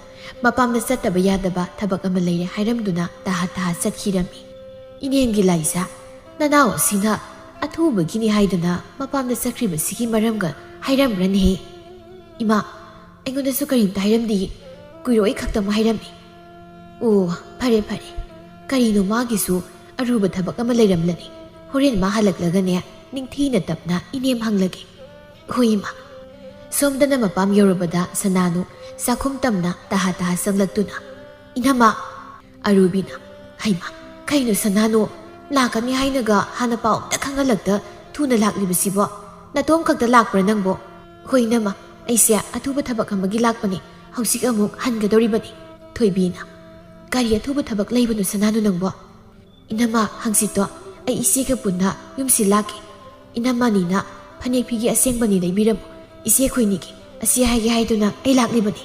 ꯃꯄꯥꯝꯗ ꯆꯠꯇꯕ ꯌꯥꯗꯕ ꯊꯕꯛ ꯑꯃ ꯂꯩꯔꯦ ꯍꯥꯏꯔꯝꯗꯨꯅ ꯇꯍꯥ ꯇꯍꯥ ꯆꯠꯈꯤꯔꯝꯃꯤ꯫ "ꯏꯅꯦꯝꯒꯤ ꯂꯥꯏꯖ, ꯅꯅꯥꯎ ꯑꯁꯤꯅ ꯑꯊꯨꯕꯒꯤꯅꯤ ꯍꯥꯏꯗꯨꯅ ꯃꯄꯥꯝꯗ ꯆꯠꯈ꯭ꯔꯤꯕꯁꯤꯒꯤ ꯃꯔꯝꯒ ꯍꯥꯏꯔꯝꯕ꯭ꯔꯅꯦꯍꯦ?" "ꯏꯃꯥ, ꯑꯩꯉꯣꯟꯗꯁꯨ ꯀꯔꯤꯝꯇ ꯍꯥꯏꯔꯝꯗꯦ꯫ ꯀꯨꯏꯔꯣꯏ ꯈꯛꯇꯃꯛ ꯍꯥꯏꯔꯝꯃꯤ꯫" "ꯑꯣ, ꯐꯔꯦ ꯐꯔꯦ꯫ ꯀꯔꯤꯅꯣ ꯃꯥꯒꯤꯁꯨ ꯑꯔꯨꯕ ꯊꯕꯛ ꯑꯃ ꯂꯩꯔꯝꯂꯅꯤ꯫ ꯍꯣꯔꯦꯟ ꯃꯥ ꯍꯜꯂꯛꯂꯒꯅꯦ ꯅꯤꯡꯊꯤꯅ ꯇꯞꯅ ꯏꯅꯦꯝ ꯍꯪꯂꯒꯦ꯫" "ꯍꯣꯏ ꯏꯃꯥ꯫" ꯁꯣꯝꯗꯅ ꯃꯄꯥꯝ ꯌꯧꯔꯕꯗ ꯁꯅꯥꯅꯨ ꯆꯥꯛꯈꯨꯝ ꯇꯝꯅ ꯇꯍꯥ ꯇꯍꯥ ꯆꯪꯂꯛꯇꯨꯅ, "ꯏꯅꯝꯃ!" ꯑꯔꯨꯕꯤꯅ, "ꯍꯩꯃꯥ, ꯀꯩꯅꯣ ꯁꯅꯥꯅꯨ, ꯂꯥꯛꯀꯅꯤ ꯍꯥꯏꯅꯒ ꯍꯥꯟꯅ ꯄꯥꯎ ꯑꯝꯇ ꯈꯪꯍꯜꯂꯛꯇ ꯊꯨꯅ ꯂꯥꯛꯂꯤꯕꯁꯤꯕꯣ? ꯅꯇꯣꯝ ꯈꯛꯇ ꯂꯥꯛꯄ꯭ꯔꯥ ꯅꯪꯕꯣ?" "ꯍꯣꯏ ꯏꯅꯝꯃ, ꯑꯩꯁꯦ ꯑꯊꯨꯕ ꯊꯕꯛ ꯑꯃꯒꯤ ꯂꯥꯛꯄꯅꯤ꯫ ꯍꯧꯖꯤꯛ ꯑꯃꯨꯛ ꯍꯟꯒꯗꯧꯔꯤꯕꯅꯤ꯫" ꯊꯣꯏꯕꯤꯅ, "ꯀꯔꯤ ꯑꯊꯨꯕ ꯊꯕꯛ ꯂꯩꯕꯅꯣ ꯁꯅꯥꯅꯨ ꯅꯪꯕꯣ?" "ꯏꯅꯝꯃ, ꯍꯪꯆꯤꯠꯇꯣ ꯑꯩ ꯏꯆꯦꯒ ꯄꯨꯟꯅ ꯌꯨꯝꯁꯤ ꯂꯥꯛꯀꯦ꯫ ꯏꯅꯝꯃꯅꯤꯅ ꯐꯅꯦꯛ ꯐꯤꯒꯦ ꯑꯁꯦꯡꯕꯅꯤ ꯂꯩꯕꯤꯔꯝꯃꯨ꯫ ꯏꯆꯦ ꯑꯩꯈꯣꯏꯅꯤꯒꯤ ꯑꯁꯤ ꯍꯥꯏꯒꯦ ꯍꯥꯏꯗꯨꯅ ꯑꯩ ꯂꯥꯛꯂꯤꯕꯅꯤ꯫"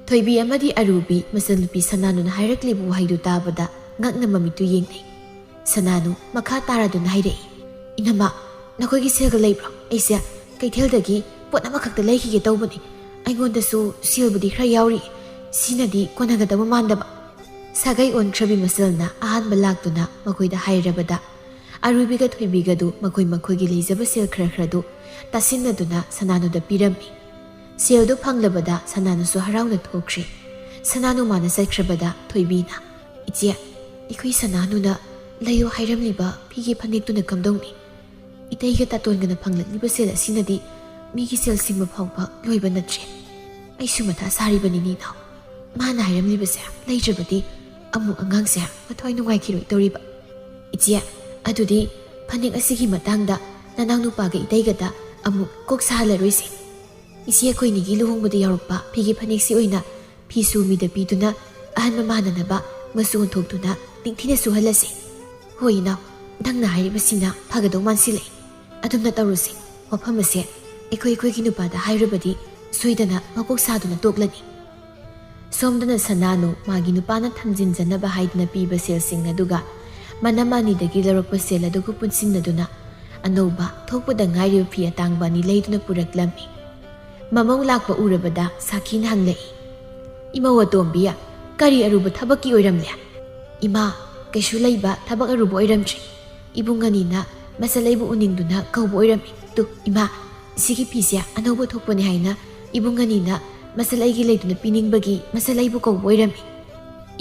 ꯊꯣꯏꯕꯤ ꯑꯃꯗꯤ ꯑꯔꯨꯕꯤ ꯃꯆꯟꯅꯨꯄꯤ ꯁꯅꯥꯅꯨꯅ ꯍꯥꯏꯔꯛꯂꯤꯕ ꯋꯥꯍꯩꯗꯨ ꯇꯥꯕꯗ ꯉꯛꯅ ꯃꯃꯤꯠꯇꯨ ꯌꯦꯡꯅꯩ꯫ ꯁꯅꯥꯅꯨ ꯃꯈꯥ ꯇꯥꯔꯗꯨꯅ ꯍꯥꯏꯔꯛꯏ, "ꯏꯅꯝꯃ, ꯅꯈꯣꯏꯒꯤ ꯁꯦꯜꯒ ꯂꯩꯕ꯭ꯔꯣ? ꯑꯩꯁꯦ ꯀꯩꯊꯦꯜꯗꯒꯤ ꯄꯣꯠ ꯑꯃꯈꯛꯇ ꯂꯩꯈꯤꯒꯦ ꯇꯧꯕꯅꯤ꯫ ꯑꯩꯉꯣꯟꯗꯁꯨ ꯁꯦꯜꯕꯨꯗꯤ ꯈꯔ ꯌꯥꯎꯔꯤ꯫ ꯁꯤꯅꯗꯤ ꯀꯣꯟꯅꯒꯗꯕ ꯃꯥꯟꯗꯕ꯫" ꯁꯥꯒꯩ ꯑꯣꯟꯈ꯭ꯔꯕꯤ ꯃꯆꯜꯅ ꯑꯍꯥꯟꯕ ꯂꯥꯛꯇꯨꯅ ꯃꯈꯣꯏꯗ ꯍꯥꯏꯔꯕꯗ ꯑꯔꯨꯕꯤꯒ ꯊꯣꯏꯕꯤꯒꯗꯨ ꯃꯈꯣꯏ ꯃꯈꯣꯏꯒꯤ ꯂꯩꯖꯕ ꯁꯦꯜ ꯈꯔ ꯈꯔꯗꯨ ꯇꯥꯁꯤꯟꯅꯗꯨꯅ ꯁꯅꯥꯅꯨꯗ ꯄꯤꯔꯝꯃꯤ꯫ ꯁꯦꯜꯗꯨ ꯐꯪꯂꯕꯗ ꯁꯅꯥꯅꯨꯁꯨ ꯍꯔꯥꯎꯅ ꯊꯣꯛꯈ꯭ꯔꯦ꯫ ꯁꯅꯥꯅꯨ ꯃꯥꯅ ꯆꯠꯈ꯭ꯔꯕꯗ ꯊꯣꯏꯕꯤꯅ, "ꯏꯆꯦ, ꯑꯩꯈꯣꯏ ꯁꯅꯥꯅꯨꯅ ꯂꯩꯌꯨ ꯍꯥꯏꯔꯝꯂꯤꯕ ꯐꯤꯒꯤ ꯐꯅꯦꯛꯇꯨꯅ ꯀꯝꯗꯧꯅꯤ? ꯏꯇꯩꯒ ꯇꯥꯇꯣꯟꯒꯅ ꯐꯪꯂꯛꯂꯤꯕ ꯁꯦꯜ ꯑꯁꯤꯅꯗꯤ ꯃꯤꯒꯤ ꯁꯦꯜ ꯁꯤꯡꯕ ꯐꯥꯎꯕ ꯂꯣꯏꯕ ꯅꯠꯇ꯭ꯔꯦ꯫ ꯑꯩꯁꯨ ꯃꯊꯥ ꯁꯥꯔꯤꯕꯅꯤꯅꯦ ꯏꯅꯥꯎ꯫ ꯃꯥꯅ ꯍꯥꯏꯔꯝꯂꯤꯕꯁꯦ ꯂꯩꯗ꯭ꯔꯕꯗꯤ ꯑꯃꯨꯛ ꯑꯉꯥꯡꯁꯦ ꯃꯊ꯭ꯋꯥꯏ ꯅꯨꯡꯉꯥꯏꯈꯤꯔꯣꯏꯗꯧꯔꯤꯕ꯫ ꯏꯆꯦ, ꯑꯗꯨꯗꯤ ꯐꯅꯦꯛ ꯑꯁꯤꯒꯤ ꯃꯇꯥꯡꯗ ꯅꯅꯥꯎ ꯅꯨꯄꯥꯒ ꯏꯇꯩꯒꯗ ꯑꯃꯨꯛ ꯀꯣꯛ ꯁꯥꯍꯜꯂꯔꯣꯏꯁꯦ꯫ ꯏꯆꯦ ꯑꯩꯈꯣꯏꯅꯤꯒꯤ ꯂꯨꯍꯣꯡꯕꯗ ꯌꯥꯎꯔꯛꯄ ꯐꯤꯒꯤ ꯐꯅꯦꯛꯁꯤ ꯑꯣꯏꯅ ꯐꯤ ꯁꯨ ꯃꯤꯗ ꯄꯤꯗꯨꯅ ꯑꯍꯟ ꯃꯃꯥꯟꯅꯅꯕ ꯃꯆꯨ ꯑꯣꯟꯊꯣꯛꯇꯨꯅ ꯅꯤꯡꯊꯤꯅ ꯁꯨꯍꯜꯂꯁꯤ꯫ ꯍꯣꯏ ꯏꯅꯥꯎ, ꯅꯪꯅ ꯍꯥꯏꯔꯤꯕꯁꯤꯅ ꯐꯒꯗꯧ ꯃꯥꯟꯁꯤꯜꯂꯛꯏ꯫ ꯑꯗꯨꯝꯅ ꯇꯧꯔꯁꯤ꯫ ꯋꯥꯐꯝ ꯑꯁꯦ ꯑꯩꯈꯣꯏ ꯑꯩꯈꯣꯏꯒꯤ ꯅꯨꯄꯥꯗ ꯍꯥꯏꯔꯨꯕꯗꯤ ꯁꯣꯏꯗꯅ ꯃꯀꯣꯛ ꯁꯥꯗꯨꯅ ꯇꯣꯛꯂꯅꯤ꯫ ꯁꯣꯝꯗꯅ ꯁꯅꯥꯅꯨ ꯃꯥꯒꯤ ꯅꯨꯄꯥꯅ ꯊꯝꯖꯤꯟꯖꯅꯕ ꯍꯥꯏꯗꯨꯅ ꯄꯤꯕ ꯁꯦꯜꯁꯤꯡ ꯑꯗꯨꯒ ꯃꯅꯝ ꯑꯅꯤꯗꯒꯤ ꯂꯧꯔꯛꯄ ꯁꯦꯜ ꯑꯗꯨꯒ ꯄꯨꯟꯁꯤꯟꯅꯗꯨꯅ ꯑꯅꯧꯕ ꯊꯣꯛꯄꯗ ꯉꯥꯏꯔꯤꯕ ꯐꯤ ꯑꯇꯥꯡꯕ ꯑꯅꯤ ꯂꯩꯗꯨꯅ ꯄꯨꯔꯛꯂꯝꯃꯤ꯫ ꯃꯃꯧ ꯂꯥꯛꯄ ꯎꯔꯕꯗ ꯁꯥꯈꯤꯅ ꯍꯪꯂꯛꯏ, "ꯏꯃꯧ ꯑꯇꯣꯝꯕꯤ, ꯀꯔꯤ ꯑꯔꯨꯕ ꯊꯕꯛꯀꯤ ꯑꯣꯏꯔꯝꯂꯦ?" "ꯏꯃꯥ, ꯀꯩꯁꯨ ꯂꯩꯕ ꯊꯕꯛ ꯑꯔꯨꯕ ꯑꯣꯏꯔꯝꯗ꯭ꯔꯤ꯫ ꯏꯕꯨꯡ ꯑꯅꯤꯅ ꯃꯆꯜ ꯑꯩꯕꯨ ꯎꯅꯤꯡꯗꯨꯅ ꯀꯧꯕ ꯑꯣꯏꯔꯝꯃꯤ꯫ ꯇꯨ, ꯏꯃꯥ, ꯁꯤꯒꯤ ꯐꯤꯁꯦ ꯑꯅꯧꯕ ꯊꯣꯛꯄꯅꯤ ꯍꯥꯏꯅ ꯏꯕꯨꯡ ꯑꯅꯤꯅ ꯃꯆꯜ ꯑꯩꯒꯤ ꯂꯩꯗꯨꯅ ꯄꯤꯅꯤꯡꯕꯒꯤ ꯃꯆꯜ ꯑꯩꯕꯨ ꯀꯧꯕ ꯑꯣꯏꯔꯝꯃꯤ꯫"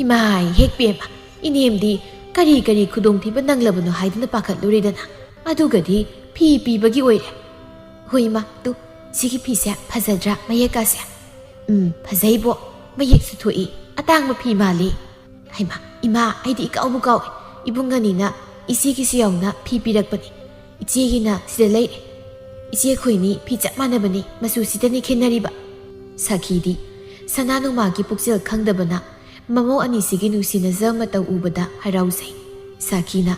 ꯏꯃꯥꯏ, ꯍꯦꯛ ꯄꯦꯝꯃ, ꯏꯅꯦꯝꯗꯤ ꯀꯔꯤ ꯀꯔꯤ ꯈꯨꯗꯣꯡꯊꯤꯕ ꯅꯪꯂꯕꯅꯣ ꯍꯥꯏꯗꯨꯅ ꯄꯥꯈꯠꯂꯨꯔꯦꯗꯅ꯫ ꯑꯗꯨꯒꯗꯤ ꯐꯤ ꯄꯤꯕꯒꯤ ꯑꯣꯏꯔꯦ꯫ "ꯍꯣꯏ ꯏꯃꯥ, ꯇꯨ, ꯁꯤꯒꯤ ꯐꯤꯁꯦ ꯐꯖꯗ꯭ꯔꯥ ꯃꯌꯦꯛꯀꯥꯁꯦ?" "ꯎꯝ, ꯐꯖꯩꯕꯣ, ꯃꯌꯦꯛꯁꯨ ꯊꯣꯛꯏ, ꯑꯇꯥꯡꯕ ꯐꯤ ꯃꯥꯜꯂꯤ꯫" "ꯍꯩꯃꯥ, ꯏꯃꯥ, ꯑꯩꯗꯤ ꯏꯀꯥꯎꯕꯨ ꯀꯥꯎꯏ꯫ ꯏꯕꯨꯡ ꯑꯅꯤꯅ ꯏꯆꯦꯒꯤꯁꯨ ꯌꯥꯎꯅ ꯐꯤ ꯄꯤꯔꯛꯄꯅꯤ꯫ ꯏꯆꯦꯒꯤꯅ ꯁꯤꯗ ꯂꯩꯔꯦ꯫ ꯏꯆꯦ ꯑꯩꯈꯣꯏꯅꯤ ꯐꯤ ꯆꯞ ꯃꯥꯟꯅꯕꯅꯤ, ꯃꯆꯨꯁꯤꯗꯅꯤ ꯈꯦꯠꯅꯔꯤꯕ꯫" ꯁꯥꯈꯤꯗꯤ ꯁꯅꯥꯅꯨ ꯃꯥꯒꯤ ꯄꯨꯛꯆꯦꯜ ꯈꯪꯗꯕꯅ ꯃꯃꯧ ꯑꯅꯤꯁꯤꯒꯤ ꯅꯨꯡꯁꯤꯅꯖꯕ ꯃꯇꯧ ꯎꯕꯗ ꯍꯔꯥꯎꯖꯩ꯫ ꯁꯥꯈꯤꯅ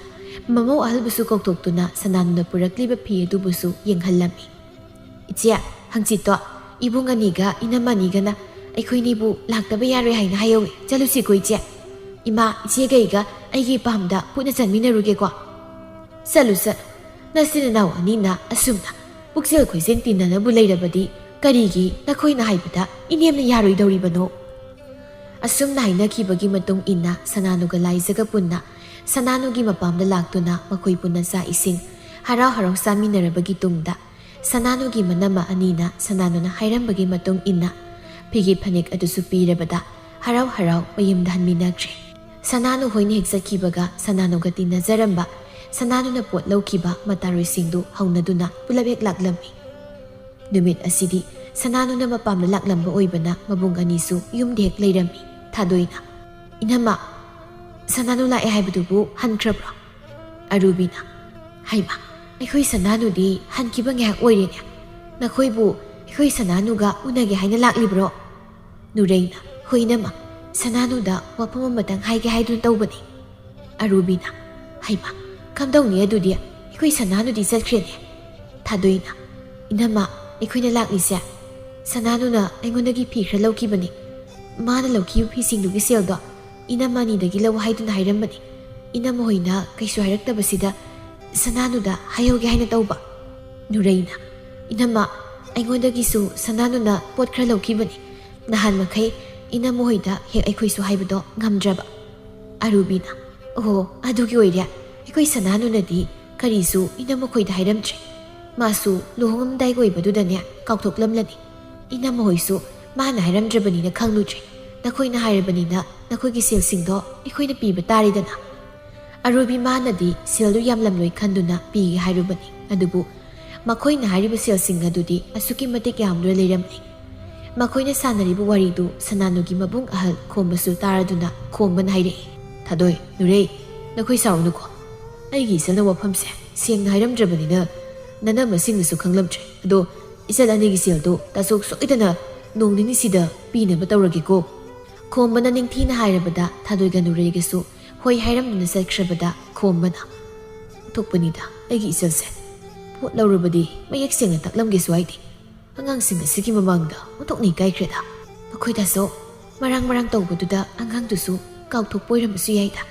ꯃꯃꯧ ꯑꯍꯜꯕꯨꯁꯨ ꯀꯧꯊꯣꯛꯇꯨꯅ ꯁꯅꯥꯅꯨꯅ ꯄꯨꯔꯛꯂꯤꯕ ꯐꯤ ꯑꯗꯨꯕꯨꯁꯨ ꯌꯦꯡꯍꯜꯂꯝꯃꯤ꯫ "ꯏꯆꯦ, ꯍꯪꯆꯤꯠꯇꯣ ꯏꯕꯨꯡ ꯑꯅꯤꯒ ꯏꯅꯝ ꯑꯅꯤꯒꯅ ꯑꯩꯈꯣꯏꯅꯤꯕꯨ ꯂꯥꯛꯇꯕ ꯌꯥꯔꯣꯏ ꯍꯥꯏꯅ ꯍꯥꯏꯍꯧꯋꯤ꯫ ꯆꯠꯂꯨꯁꯤꯀꯣ ꯏꯆꯦ꯫ ꯏꯃꯥ, ꯏꯆꯦꯒ ꯑꯩꯒ ꯑꯩꯒꯤ ꯏꯄꯥꯝꯗ ꯄꯨꯟꯅ ꯆꯠꯃꯤꯟꯅꯔꯨꯒꯦꯀꯣ꯫" "ꯆꯠꯂꯨ, ꯆꯠꯂꯨ꯫ ꯅꯆꯤꯟ ꯅꯅꯥꯎ ꯑꯅꯤꯅ ꯑꯁꯨꯝꯅ ꯄꯨꯛꯆꯦꯜ ꯈꯣꯏꯖꯦꯜ ꯇꯤꯟꯅꯅꯕꯨ ꯂꯩꯔꯕꯗꯤ ꯀꯔꯤꯒꯤ ꯅꯈꯣꯏꯅ ꯍꯥꯏꯕꯗ ꯏꯅꯦꯝꯅ ꯌꯥꯔꯣꯏꯗꯧꯔꯤꯕꯅꯣ?" ꯑꯁꯨꯝꯅ ꯍꯥꯏꯅꯈꯤꯕꯒꯤ ꯃꯇꯨꯡ ꯏꯟꯅ ꯁꯅꯥꯅꯨꯒ ꯂꯥꯏꯖꯒ ꯄꯨꯟꯅ ꯁꯅꯥꯅꯨꯒꯤ ꯃꯄꯥꯝꯗ ꯂꯥꯛꯇꯨꯅ ꯃꯈꯣꯏ ꯄꯨꯟꯅ ꯆꯥꯛ ꯏꯁꯤꯡ ꯍꯔꯥꯎ ꯍꯔꯥꯎ ꯆꯥꯃꯤꯟꯅꯔꯕꯒꯤ ꯇꯨꯡꯗ ꯁꯅꯥꯅꯨꯒꯤ ꯃꯅꯝꯃ ꯑꯅꯤꯅ ꯁꯅꯥꯅꯨꯅ ꯍꯥꯏꯔꯝꯕꯒꯤ ꯃꯇꯨꯡ ꯏꯟꯅ ꯐꯤꯒꯤ ꯐꯅꯦꯛ ꯑꯗꯨꯁꯨ ꯄꯤꯔꯕꯗ ꯍꯔꯥꯎ ꯍꯔꯥꯎ ꯃꯌꯨꯝꯗ ꯍꯟꯃꯤꯟꯅꯈ꯭ꯔꯦ꯫ ꯁꯅꯥꯅꯨ ꯍꯣꯏꯅ ꯍꯦꯛ ꯆꯠꯈꯤꯕꯒ ꯁꯅꯥꯅꯨꯒ ꯇꯤꯟꯅꯖꯔꯝꯕ ꯁꯅꯥꯅꯨꯅ ꯄꯣꯠ ꯂꯧꯈꯤꯕ ꯃꯇꯥꯔꯣꯏꯁꯤꯡꯗꯨ ꯍꯧꯅꯗꯨꯅ ꯄꯨꯂꯞ ꯍꯦꯛ ꯂꯥꯛꯂꯝꯃꯤ꯫ ꯅꯨꯃꯤꯠ ꯑꯁꯤꯗꯤ ꯁꯅꯥꯅꯨꯅ ꯃꯄꯥꯝꯗ ꯂꯥꯛꯂꯝꯕ ꯑꯣꯏꯕꯅ ꯃꯕꯨꯡ ꯑꯅꯤꯁꯨ ꯌꯨꯝꯗ ꯍꯦꯛ ꯂꯩꯔꯝꯃꯤ꯫ ꯊꯥꯗꯣꯏꯅ, "ꯏꯅꯝꯃ, ꯁꯅꯥꯅꯨ ꯂꯥꯛꯑꯦ ꯍꯥꯏꯕꯗꯨꯕꯨ ꯍꯟꯈ꯭ꯔꯕ꯭ꯔꯣ?" ꯑꯔꯨꯕꯤꯅ, "ꯍꯩꯃꯥ, "ꯑꯩꯈꯣꯏ ꯁꯅꯥꯅꯨꯗꯤ ꯍꯟꯈꯤꯕ ꯉꯥꯏꯍꯥꯛ ꯑꯣꯏꯔꯦꯅꯦ꯫ ꯅꯈꯣꯏꯕꯨ ꯑꯩꯈꯣꯏ ꯁꯅꯥꯅꯨꯒ ꯎꯅꯒꯦ ꯍꯥꯏꯅ ꯂꯥꯛꯂꯤꯕ꯭ꯔꯣ?" ꯅꯨꯔꯩꯅ, "ꯍꯣꯏ ꯏꯅꯝꯃ, ꯁꯅꯥꯅꯨꯗ ꯋꯥꯐꯝ ꯑꯃꯇꯪ ꯍꯥꯏꯒꯦ ꯍꯥꯏꯗꯨꯅ ꯇꯧꯕꯅꯤ꯫" ꯑꯔꯨꯕꯤꯅ, "ꯍꯩꯃꯥ, ꯀꯝꯗꯧꯅꯤ ꯑꯗꯨꯗꯤ? ꯑꯩꯈꯣꯏ ꯁꯅꯥꯅꯨꯗꯤ ꯆꯠꯈ꯭ꯔꯦꯅꯦ꯫" ꯊꯥꯗꯣꯏꯅ, "ꯏꯅꯝꯃ, ꯑꯩꯈꯣꯏꯅ ꯂꯥꯛꯂꯤꯁꯦ ꯁꯅꯥꯅꯨꯅ ꯑꯩꯉꯣꯟꯗꯒꯤ ꯐꯤ ꯈꯔ ꯂꯧꯈꯤꯕꯅꯤ꯫ ꯃꯥꯅ ꯂꯧꯈꯤꯕ ꯐꯤꯁꯤꯡꯗꯨꯒꯤ ꯁꯦꯜꯗꯣ ꯏꯅꯝꯃ ꯑꯅꯤꯗꯒꯤ ꯂꯧ ꯍꯥꯏꯗꯨꯅ ꯍꯥꯏꯔꯝꯕꯅꯤ꯫ ꯏꯅꯝꯃ ꯍꯣꯏꯅ ꯀꯩꯁꯨ ꯍꯥꯏꯔꯛꯇꯕꯁꯤꯗ ꯁꯅꯥꯅꯨꯗ ꯍꯥꯏꯍꯧꯒꯦ ꯍꯥꯏꯅ ꯇꯧꯕ꯫" ꯅꯨꯔꯩꯅ, "ꯏꯅꯝꯃ, ꯑꯩꯉꯣꯟꯗꯒꯤꯁꯨ ꯁꯅꯥꯅꯨꯅ ꯄꯣꯠ ꯈꯔ ꯂꯧꯈꯤꯕꯅꯤ꯫ ꯅꯍꯥꯟ ꯃꯈꯩ ꯏꯅꯝꯃ ꯍꯣꯏꯗ ꯍꯦꯛ ꯑꯩꯈꯣꯏꯁꯨ ꯍꯥꯏꯕꯗꯣ ꯉꯝꯗ꯭ꯔꯕ꯫" ꯑꯔꯨꯕꯤꯅ, "ꯑꯣꯍꯣ, ꯑꯗꯨꯒꯤ ꯑꯣꯏꯔꯦ꯫ ꯑꯩꯈꯣꯏ ꯁꯅꯥꯅꯨꯅꯗꯤ ꯀꯔꯤꯁꯨ ꯏꯅꯝꯃ ꯈꯣꯏꯗ ꯍꯥꯏꯔꯝꯗ꯭ꯔꯦ꯫ ꯃꯥꯁꯨ ꯂꯨꯍꯣꯡꯉꯝꯗꯥꯏꯒꯤ ꯑꯣꯏꯕꯗꯨꯗꯅꯦ ꯀꯥꯎꯊꯣꯛꯂꯝꯂꯅꯤ꯫ ꯏꯅꯝꯃ ꯍꯣꯏꯁꯨ ꯃꯥꯅ ꯍꯥꯏꯔꯝꯗ꯭ꯔꯕꯅꯤꯅ ꯈꯪꯂꯨꯗ꯭ꯔꯦ꯫ ꯅꯈꯣꯏꯅ ꯍꯥꯏꯔꯕꯅꯤꯅ ꯅꯈꯣꯏꯒꯤ ꯁꯦꯜꯁꯤꯡꯗꯣ ꯑꯩꯈꯣꯏꯅ ꯄꯤꯕ ꯇꯥꯔꯦꯗꯅ꯫" ꯑꯔꯨꯕꯤ ꯃꯥꯅꯗꯤ ꯁꯦꯜꯗꯨ ꯌꯥꯝꯂꯝꯂꯣꯏ ꯈꯟꯗꯨꯅ ꯄꯤꯒꯦ ꯍꯥꯏꯔꯨꯕꯅꯤ꯫ ꯑꯗꯨꯕꯨ ꯃꯈꯣꯏꯅ ꯍꯥꯏꯔꯤꯕ ꯁꯦꯜꯁꯤꯡ ꯑꯗꯨꯗꯤ ꯑꯁꯨꯛꯀꯤ ꯃꯇꯤꯛ ꯌꯥꯝꯗꯨꯅ ꯂꯩꯔꯝꯂꯦ꯫ ꯃꯈꯣꯏꯅ ꯁꯥꯟꯅꯔꯤꯕ ꯋꯥꯔꯤꯗꯨ ꯁꯅꯥꯅꯨꯒꯤ ꯃꯕꯨꯡ ꯑꯍꯜ ꯈꯣꯝꯕꯁꯨ ꯇꯥꯔꯗꯨꯅ ꯈꯣꯝꯕꯅ ꯍꯥꯏꯔꯛꯏ, "ꯊꯥꯗꯣꯏ, ꯅꯨꯔꯩ, ꯅꯈꯣꯏ ꯁꯥꯎꯔꯅꯨꯀꯣ꯫ ꯑꯩꯒꯤ ꯏꯆꯜꯅ ꯋꯥꯐꯝꯁꯦ ꯁꯦꯡꯅ ꯍꯥꯏꯔꯝꯗ꯭ꯔꯕꯅꯤꯅ ꯅꯅꯝꯃꯁꯤꯡꯅꯁꯨ ꯈꯪꯂꯝꯗ꯭ꯔꯦ꯫ ꯑꯗꯣ ꯏꯆꯜ ꯑꯅꯤꯒꯤ ꯁꯦꯜꯗꯣ ꯇꯥꯆꯣꯛ ꯁꯣꯏꯗꯅ ꯅꯣꯡ ꯅꯤꯅꯤꯁꯤꯗ ꯄꯤꯅꯕ ꯇꯧꯔꯒꯦꯀꯣ꯫" ꯈꯣꯝꯕꯅ ꯅꯤꯡꯊꯤꯅ ꯍꯥꯏꯔꯕꯗ ꯊꯥꯗꯣꯏꯒ ꯅꯨꯔꯩꯒꯁꯨ ꯍꯣꯏ ꯍꯥꯏꯔꯝꯗꯨꯅ ꯆꯠꯈ꯭ꯔꯕꯗ ꯈꯣꯝꯕꯅ, "ꯊꯣꯛꯄꯅꯤꯗ ꯑꯩꯒꯤ ꯏꯆꯜꯁꯦ꯫ ꯄꯣꯠ ꯂꯧꯔꯕꯗꯤ ꯃꯌꯦꯛ ꯁꯦꯡꯅ ꯇꯥꯛꯂꯝꯒꯦꯁꯨ ꯍꯥꯏꯗꯦ꯫ ꯑꯉꯥꯡꯁꯤꯡ ꯑꯁꯤꯒꯤ ꯃꯃꯥꯡꯗ ꯑꯣꯟꯊꯣꯛꯅ ꯏꯀꯥꯏꯈ꯭ꯔꯦꯗ꯫ ꯃꯈꯣꯏꯗꯁꯨ ꯃꯔꯥꯡ ꯃꯔꯥꯡ ꯇꯧꯕꯗꯨꯗ ꯑꯉꯥꯡꯗꯨꯁꯨ ꯀꯥꯎꯊꯣꯛꯄ ꯑꯣꯏꯔꯝꯕꯁꯨ ꯌꯥꯏꯗ꯫"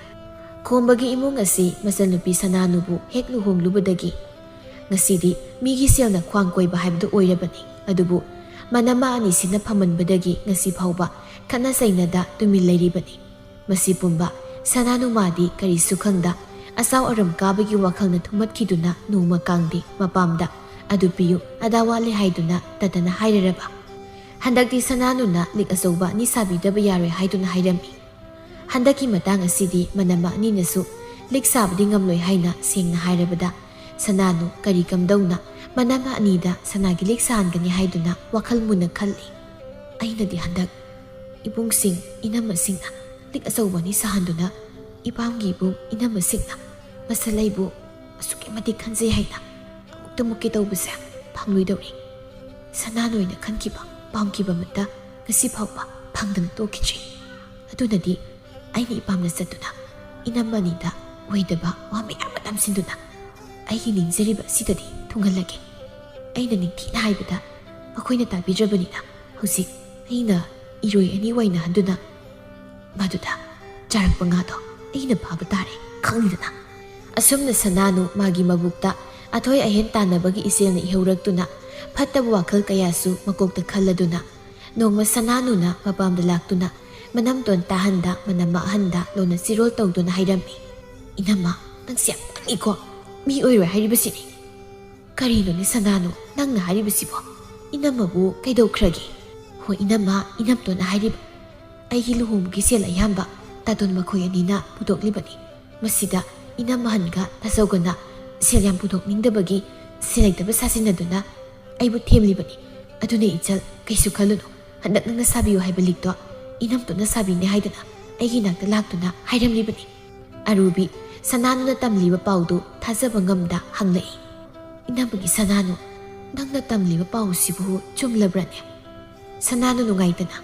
ꯈꯣꯝꯕꯒꯤ ꯏꯃꯨꯡ ꯑꯁꯤ ꯃꯆꯟꯅꯨꯄꯤ ꯁꯅꯥꯅꯨꯕꯨ ꯍꯦꯛ ꯂꯨꯍꯣꯡꯂꯨꯕꯗꯒꯤ ꯉꯁꯤꯗꯤ ꯃꯤꯒꯤ ꯁꯦꯜꯅ ꯈ꯭ꯋꯥꯡ ꯀꯣꯏꯕ ꯍꯥꯏꯕꯗꯨ ꯑꯣꯏꯔꯕꯅꯤ꯫ ꯑꯗꯨꯕꯨ ꯃꯅꯝꯃ ꯑꯅꯤꯁꯤꯅ ꯐꯝꯃꯟꯕꯗꯒꯤ ꯉꯁꯤ ꯐꯥꯎꯕ ꯈꯠꯅ ꯆꯩꯅꯗ ꯇꯨꯃꯤꯟ ꯂꯩꯔꯤꯕꯅꯤ꯫ ꯃꯁꯤ ꯄꯨꯝꯕ ꯁꯅꯥꯅꯨꯃꯥꯗꯤ ꯀꯔꯤꯁꯨ ꯈꯪꯗ ꯑꯆꯥꯎ ꯑꯔꯝ ꯀꯥꯕꯒꯤ ꯋꯥꯈꯜꯅ ꯊꯨꯝꯍꯠꯈꯤꯗꯨꯅ ꯅꯣꯡꯃ ꯀꯥꯡꯗꯤ ꯃꯄꯥꯝꯗ "ꯑꯗꯨ ꯄꯤꯌꯨ, ꯑꯗꯥ ꯋꯥꯠꯂꯦ" ꯍꯥꯏꯗꯨꯅ ꯇꯠꯇꯅ ꯍꯥꯏꯔꯔꯕ꯫ ꯍꯟꯗꯛꯇꯤ ꯁꯅꯥꯅꯨꯅ ꯂꯤꯛ ꯑꯆꯧꯕ ꯑꯅꯤ ꯁꯥꯕꯤꯗꯕ ꯌꯥꯔꯣꯏ ꯍꯥꯏꯗꯨꯅ ꯍꯥꯏꯔꯝꯃꯤ꯫ ꯍꯟꯗꯛꯀꯤ ꯃꯇꯥꯡ ꯑꯁꯤꯗꯤ ꯃꯅꯝꯃ ꯑꯅꯤꯅꯁꯨ ꯂꯤꯛ ꯁꯥꯕꯗꯤ ꯉꯝꯂꯣꯏ ꯍꯥꯏꯅ ꯁꯦꯡꯅ ꯍꯥꯏꯔꯕꯗ ꯁꯅꯥꯅꯨ ꯀꯔꯤ ꯀꯝꯗꯧꯅ ꯃꯅꯝꯃ ꯑꯅꯤꯗ ꯁꯅꯥꯒꯤ ꯂꯤꯛ ꯁꯥꯍꯟꯒꯅꯤ ꯍꯥꯏꯗꯨꯅ ꯋꯥꯈꯜ ꯃꯨꯟꯅ ꯈꯜꯂꯤ꯫ "ꯑꯩꯅꯗꯤ ꯍꯟꯗꯛ ꯏꯕꯨꯡꯁꯤꯡ ꯏꯅꯝꯃꯁꯤꯡꯅ ꯂꯤꯛ ꯑꯆꯧꯕ ꯑꯅꯤ ꯁꯥꯍꯟꯗꯨꯅ ꯏꯄꯥꯝꯒꯤ ꯏꯕꯨꯡ ꯏꯅꯝꯃꯁꯤꯡꯅ ꯃꯁꯜ ꯑꯩꯕꯨ ꯑꯁꯨꯛꯀꯤ ꯃꯇꯤꯛ ꯈꯟꯖꯩ ꯍꯥꯏꯅ ꯑꯃꯨꯛꯇꯃꯛꯀꯤ ꯇꯧꯕꯁꯦ ꯐꯪꯂꯣꯏꯗꯧꯔꯤ꯫ ꯁꯅꯥꯅꯣꯏꯅ ꯈꯟꯈꯤꯕ ꯄꯥꯝꯈꯤꯕ ꯑꯃꯠꯇ ꯉꯁꯤ ꯐꯥꯎꯕ ꯐꯪꯗꯅ ꯇꯣꯛꯈꯤꯗ꯭ꯔꯤ꯫ ꯑꯗꯨꯅꯗꯤ ꯑꯩꯅ ꯏꯄꯥꯝꯗ ꯆꯠꯇꯨꯅ ꯏꯅꯝꯃ ꯑꯅꯤꯗ ꯑꯣꯏꯗꯕ ꯋꯥ ꯃꯌꯥꯝ ꯑꯃ ꯇꯝꯁꯤꯟꯗꯨꯅ ꯑꯩꯒꯤ ꯅꯤꯡꯖꯔꯤꯕ ꯑꯁꯤꯗꯗꯤ ꯊꯨꯡꯍꯜꯂꯒꯦ꯫ ꯑꯩꯅ ꯅꯤꯡꯊꯤꯅ ꯍꯥꯏꯕꯗ ꯃꯈꯣꯏꯅ ꯇꯥꯕꯤꯗ꯭ꯔꯕꯅꯤꯅ ꯍꯧꯖꯤꯛ ꯑꯩꯅ ꯏꯔꯣꯏ ꯑꯅꯤ ꯋꯥꯏꯅꯍꯟꯗꯨꯅ ꯃꯗꯨꯗ ꯆꯥꯔꯛꯄ ꯉꯥꯗꯣ ꯑꯩꯅ ꯐꯥꯕ ꯇꯥꯔꯦ ꯈꯪꯂꯤꯗꯅ꯫ ꯑꯁꯨꯝꯅ ꯁꯅꯥꯅꯨ ꯃꯥꯒꯤ ꯃꯕꯨꯛꯇ ꯑꯊꯣꯏ ꯑꯍꯦꯟ ꯇꯥꯟꯅꯕꯒꯤ ꯏꯆꯦꯜꯅ ꯏꯍꯧꯔꯛꯇꯨꯅ ꯐꯠꯇꯕ ꯋꯥꯈꯜ ꯀꯌꯥꯁꯨ ꯃꯀꯣꯛꯇ ꯈꯜꯂꯗꯨꯅ ꯅꯣꯡꯃ ꯁꯅꯥꯅꯨꯅ ꯃꯄꯥꯝꯗ ꯂꯥꯛꯇꯨꯅ ꯃꯅꯝꯇꯣꯟ ꯇꯥꯍꯟꯗ ꯃꯅꯝ ꯑꯍꯟꯗ ꯂꯣꯟꯅ ꯆꯤꯔꯣꯜ ꯇꯧꯗꯨꯅ ꯍꯥꯏꯔꯝꯃꯤ, "ꯏꯅꯝꯃ, ꯅꯪꯁꯦ ꯌꯥꯝ ꯄꯪꯉꯤꯀꯣ꯫ ꯃꯤ ꯑꯣꯏꯔꯣꯏ ꯍꯥꯏꯔꯤꯕꯁꯤꯅꯤ꯫" "ꯀꯔꯤꯅꯣꯅꯦ ꯁꯅꯥꯅꯨ ꯅꯪꯅ ꯍꯥꯏꯔꯤꯕꯁꯤꯕꯣ? ꯏꯅꯝꯃꯕꯨ ꯀꯩꯗꯧꯈ꯭ꯔꯒꯦ?" "ꯍꯣꯏ ꯏꯅꯝꯃ, ꯏꯅꯝꯇꯣꯟꯅ ꯍꯥꯏꯔꯤꯕ ꯑꯩꯒꯤ ꯂꯨꯍꯣꯡꯕꯒꯤ ꯁꯦꯜ ꯑꯌꯥꯝꯕ ꯇꯥꯇꯣꯟ ꯃꯈꯣꯏ ꯑꯅꯤꯅ ꯄꯨꯊꯣꯛꯂꯤꯕꯅꯤ꯫ ꯃꯁꯤꯗ ꯏꯅꯝꯃ ꯑꯍꯟꯒ ꯇꯥꯆꯧꯒꯅ ꯁꯦꯜ ꯌꯥꯝ ꯄꯨꯊꯣꯛꯅꯤꯡꯗꯕꯒꯤ ꯁꯦꯜ ꯂꯩꯇꯕ ꯁꯥꯖꯤꯟꯅꯗꯨꯅ ꯑꯩꯕꯨ ꯊꯦꯝꯂꯤꯕꯅꯤ꯫ ꯑꯗꯨꯅ ꯏꯆꯜ, ꯀꯩꯁꯨ ꯈꯜꯂꯨꯅꯨ꯫ ꯍꯟꯗꯛ ꯅꯪꯅ ꯁꯥꯕꯤꯌꯨ ꯍꯥꯏꯕ ꯂꯤꯛꯇꯣ ꯏꯅꯝꯇꯣꯟꯅ ꯁꯥꯕꯤꯅꯤ ꯍꯥꯏꯗꯅ ꯑꯩꯒꯤ ꯅꯥꯛꯇ ꯂꯥꯛꯇꯨꯅ ꯍꯥꯏꯔꯝꯂꯤꯕꯅꯤ꯫" ꯑꯔꯨꯕꯤ ꯁꯅꯥꯅꯨꯅ ꯇꯝꯂꯤꯕ ꯄꯥꯎꯗꯨ ꯊꯥꯖꯕ ꯉꯝꯗ ꯍꯪꯂꯛꯏ, "ꯏꯅꯝꯃꯒꯤ ꯁꯅꯥꯅꯨ, ꯅꯪꯅ ꯇꯝꯂꯤꯕ ꯄꯥꯎꯁꯤꯕꯨ ꯆꯨꯝꯂꯕ꯭ꯔꯅꯦ?" ꯁꯅꯥꯅꯨ ꯅꯨꯡꯉꯥꯏꯇꯅ,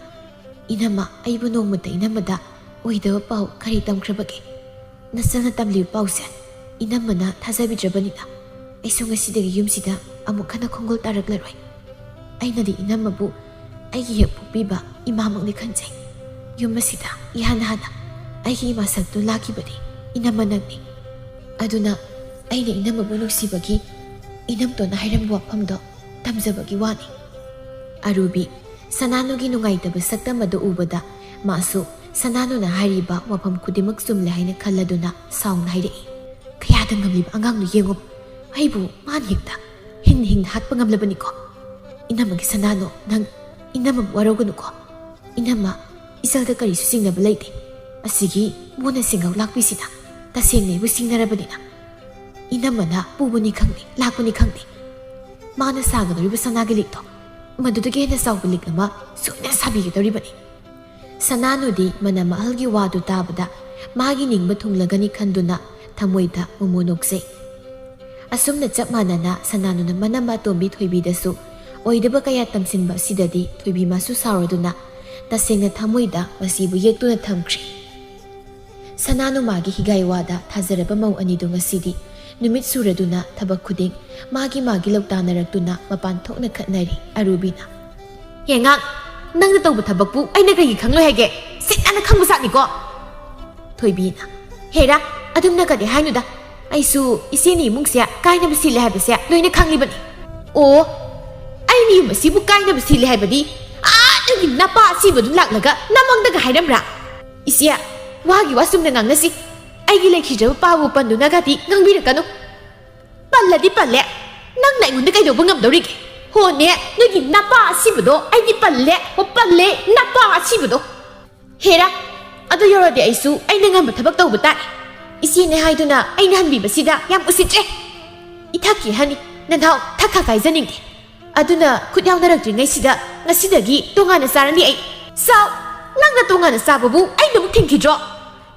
"ꯏꯅꯝꯃ, ꯑꯩꯕꯨ ꯅꯣꯡꯃꯇ ꯏꯅꯝꯃꯗ ꯑꯣꯏꯗꯕ ꯄꯥꯎ ꯀꯔꯤ ꯇꯝꯈ꯭ꯔꯕꯒꯦ? ꯅꯆꯜꯅ ꯇꯝꯂꯤꯕ ꯄꯥꯎꯁꯦ ꯏꯅꯝꯃꯅ ꯊꯥꯖꯕꯤꯗ꯭ꯔꯕꯅꯤꯅ ꯑꯩꯁꯨ ꯉꯁꯤꯗꯒꯤ ꯌꯨꯝꯁꯤꯗ ꯑꯃꯨꯛ ꯍꯟꯅ ꯈꯣꯡꯒꯨꯜ ꯇꯥꯔꯛꯂꯔꯣꯏ꯫ ꯑꯩꯅꯗꯤ ꯏꯅꯝꯃꯕꯨ ꯑꯩꯒꯤ ꯍꯦꯛ ꯄꯣꯛꯄꯤꯕ ꯏꯃꯥꯃꯛꯅꯤ ꯈꯟꯖꯩ꯫ ꯌꯨꯝ ꯑꯁꯤꯗ ꯏꯍꯥꯟ ꯍꯥꯟꯅ ꯑꯩꯒꯤ ꯏꯃꯥ ꯁꯛꯇꯨ ꯂꯥꯛꯈꯤꯕꯗꯤ ꯏꯅꯝꯃ ꯅꯪꯅꯤ꯫ ꯑꯗꯨꯅ ꯑꯩꯅ ꯏꯅꯝꯃꯕꯨ ꯅꯨꯡꯁꯤꯕꯒꯤ ꯏꯅꯝꯇꯣꯟꯅ ꯍꯥꯏꯔꯝꯕ ꯋꯥꯐꯝꯗꯣ ꯇꯝꯖꯕꯒꯤ ꯋꯥꯅꯤ꯫" ꯑꯔꯨꯕꯤ ꯁꯅꯥꯅꯨꯒꯤ ꯅꯨꯡꯉꯥꯏꯇꯕ ꯁꯛꯇꯝ ꯑꯗꯨ ꯎꯕꯗ ꯃꯥꯁꯨ ꯁꯅꯥꯅꯨꯅ ꯍꯥꯏꯔꯤꯕ ꯋꯥꯐꯝ ꯈꯨꯗꯤꯡꯃꯛ ꯆꯨꯝꯂꯦ ꯍꯥꯏꯅ ꯈꯜꯂꯗꯨꯅ ꯁꯥꯎꯅ ꯍꯥꯏꯔꯛꯏ, "ꯀꯌꯥꯗ ꯉꯝꯂꯤꯕ ꯑꯉꯥꯡꯅꯣ ꯌꯦꯡꯉꯨ꯫ ꯑꯩꯕꯨ ꯃꯥꯅ ꯍꯦꯛꯇ ꯍꯤꯡꯅ ꯍꯤꯡꯅ ꯍꯥꯠꯄ ꯉꯝꯂꯕꯅꯤꯀꯣ꯫ ꯏꯅꯝꯃꯒꯤ ꯁꯅꯥꯅꯨ, ꯅꯪ ꯏꯅꯝꯃꯕꯨ ꯋꯥꯔꯧꯒꯅꯨꯀꯣ꯫ ꯏꯅꯝꯃ, ꯏꯆꯜꯗ ꯀꯔꯤꯁꯨ ꯆꯤꯡꯅꯕ ꯂꯩꯇꯦ꯫ ꯑꯁꯤꯒꯤ ꯃꯣꯟꯅ ꯁꯦꯡꯍꯧ ꯂꯥꯛꯄꯤꯁꯤꯅ ꯇꯁꯦꯡꯅ ꯑꯩꯕꯨ ꯁꯤꯡꯅꯔꯕꯅꯤꯅ꯫ ꯏꯅꯝꯃꯅ ꯄꯨꯕꯅꯤ ꯈꯪꯗꯦ, ꯂꯥꯛꯄꯅꯤ ꯈꯪꯗꯦ, ꯃꯥꯅ ꯁꯥꯒꯗꯧꯔꯤꯕ ꯁꯅꯥꯒꯤ ꯂꯤꯛꯇꯣ ꯃꯗꯨꯗꯒꯤ ꯍꯦꯟꯅ ꯆꯥꯎꯕ ꯂꯤꯛ ꯑꯃ ꯁꯣꯏꯗꯅ ꯁꯥꯕꯤꯒꯗꯧꯔꯤꯕꯅꯤ꯫" ꯁꯅꯥꯅꯨꯗꯤ ꯃꯅꯝ ꯑꯍꯜꯒꯤ ꯋꯥꯗꯨ ꯇꯥꯕꯗ ꯃꯥꯒꯤ ꯅꯤꯡꯕ ꯊꯨꯡꯂꯒꯅꯤ ꯈꯟꯗꯨꯅ ꯊꯃꯣꯏꯗ ꯃꯣꯃꯣ ꯅꯣꯛꯆꯩ꯫ ꯑꯁꯨꯝꯅ ꯆꯞ ꯃꯥꯟꯅꯅ ꯁꯅꯥꯅꯨꯅ ꯃꯅꯝꯃ ꯑꯇꯣꯝꯕꯤ ꯊꯣꯏꯕꯤꯗꯁꯨ ꯑꯣꯏꯗꯕ ꯀꯌꯥ ꯇꯝꯁꯤꯟꯕ ꯑꯁꯤꯗꯗꯤ ꯊꯣꯏꯕꯤ ꯃꯥꯁꯨ ꯁꯥꯎꯔꯗꯨꯅ ꯇꯁꯦꯡꯅ ꯊꯃꯣꯏꯗ ꯃꯁꯤꯕꯨ ꯌꯦꯛꯇꯨꯅ ꯊꯝꯈ꯭ꯔꯦ꯫ ꯁꯅꯥꯅꯨ ꯃꯥꯒꯤ ꯍꯤꯒꯥꯏ ꯋꯥꯗ ꯊꯥꯖꯔꯕ ꯃꯧ ꯑꯅꯤꯗꯨ ꯉꯁꯤꯗꯤ ꯅꯨꯃꯤꯠ ꯁꯨꯔꯗꯨꯅ ꯊꯕꯛ ꯈꯨꯗꯤꯡ ꯃꯥꯒꯤ ꯃꯥꯒꯤ ꯂꯧꯇꯥꯅꯔꯛꯇꯨꯅ ꯃꯄꯥꯟ ꯊꯣꯛꯅ ꯈꯠꯅꯔꯤ꯫ ꯑꯔꯨꯕꯤꯅ, "ꯍꯦꯉꯥꯡ, ꯅꯪꯅ ꯇꯧꯕ ꯊꯕꯛꯄꯨ ꯑꯩꯅ ꯀꯩꯒꯤ ꯈꯪꯂꯣꯏ ꯍꯥꯏꯒꯦ? ꯁꯤꯠ ꯅꯥꯟꯅ ꯈꯪꯕ ꯖꯥꯠꯅꯤꯀꯣ!" ꯊꯣꯏꯕꯤꯅ, "ꯍꯦꯔꯥ, ꯑꯗꯨꯝꯅ ꯀꯗꯤ ꯍꯥꯏꯅꯨꯗ꯫ ꯑꯩꯁꯨ ꯏꯆꯦꯅꯤ ꯏꯃꯨꯡꯁꯦ ꯀꯥꯏꯅꯕ ꯁꯤꯜꯂꯦ ꯍꯥꯏꯕꯁꯦ ꯂꯣꯏꯅ ꯈꯪꯂꯤꯕꯅꯤ꯫" "ꯑꯣ, ꯑꯩꯅꯤ ꯌꯨꯝ ꯑꯁꯤꯕꯨ ꯀꯥꯏꯅꯕ ꯁꯤꯜꯂꯦ ꯍꯥꯏꯕꯗꯤ ꯑꯥ ꯅꯪꯒꯤ ꯅꯄꯥ ꯑꯁꯤꯕꯗꯨ ꯂꯥꯛꯂꯒ ꯅꯃꯪꯗꯒ ꯍꯥꯏꯔꯝꯕ꯭ꯔꯥ? ꯏꯆꯦ, ꯋꯥꯒꯤ ꯋꯥ ꯆꯨꯝꯅ ꯉꯥꯡꯅꯁꯤ꯫ ꯑꯩꯒꯤ ꯂꯩꯈꯤꯗ꯭ꯔꯕ ꯄꯥꯕꯨ ꯄꯟꯗꯨꯅꯒꯗꯤ ꯉꯥꯡꯕꯤꯔꯛꯀꯅꯨ꯫ ꯄꯜꯂꯗꯤ ꯄꯜꯂꯦ꯫ ꯅꯪꯅ ꯑꯩꯉꯣꯟꯗ ꯀꯩꯗꯧꯕ ꯉꯝꯗꯧꯔꯤꯒꯦ? ꯍꯣꯅꯦ, ꯅꯣꯏꯒꯤ ꯅꯄꯥ ꯑꯁꯤꯕꯗꯣ ꯑꯩꯗꯤ ꯄꯜꯂꯦ꯫ ꯑꯣ, ꯄꯜꯂꯦ, ꯅꯄꯥ ꯑꯁꯤꯕꯗꯣ꯫ ꯍꯦꯔꯥ, ꯑꯗꯨ ꯌꯧꯔꯗꯤ ꯑꯩꯁꯨ ꯑꯩꯅ ꯉꯝꯕ ꯊꯕꯛ ꯇꯧꯕ ꯇꯥꯏ꯫ ꯏꯆꯦꯅꯦ ꯍꯥꯏꯗꯨꯅ ꯑꯩꯅ ꯍꯟꯕꯤꯕꯁꯤꯗ ꯌꯥꯝ ꯎꯁꯤꯠꯇ꯭ꯔꯦ꯫ ꯏꯊꯛꯀꯤ ꯍꯅꯤ, ꯅꯅꯥꯎ ꯊꯛ ꯊꯛ ꯍꯥꯏꯖꯅꯤꯡꯗꯦ꯫ ꯑꯗꯨꯅ ꯈꯨꯠ ꯌꯥꯎꯅꯔꯛꯇ꯭ꯔꯤꯉꯩꯁꯤꯗ ꯉꯁꯤꯗꯒꯤ ꯇꯣꯉꯥꯟꯅ ꯆꯥꯔꯅꯤ ꯑꯩ꯫ ꯆꯥꯎ, ꯅꯪꯅ ꯇꯣꯉꯥꯟꯅ ꯆꯥꯕꯕꯨ ꯑꯩꯅ ꯑꯃꯨꯛ ꯊꯤꯡꯈꯤꯗ꯭ꯔꯣ?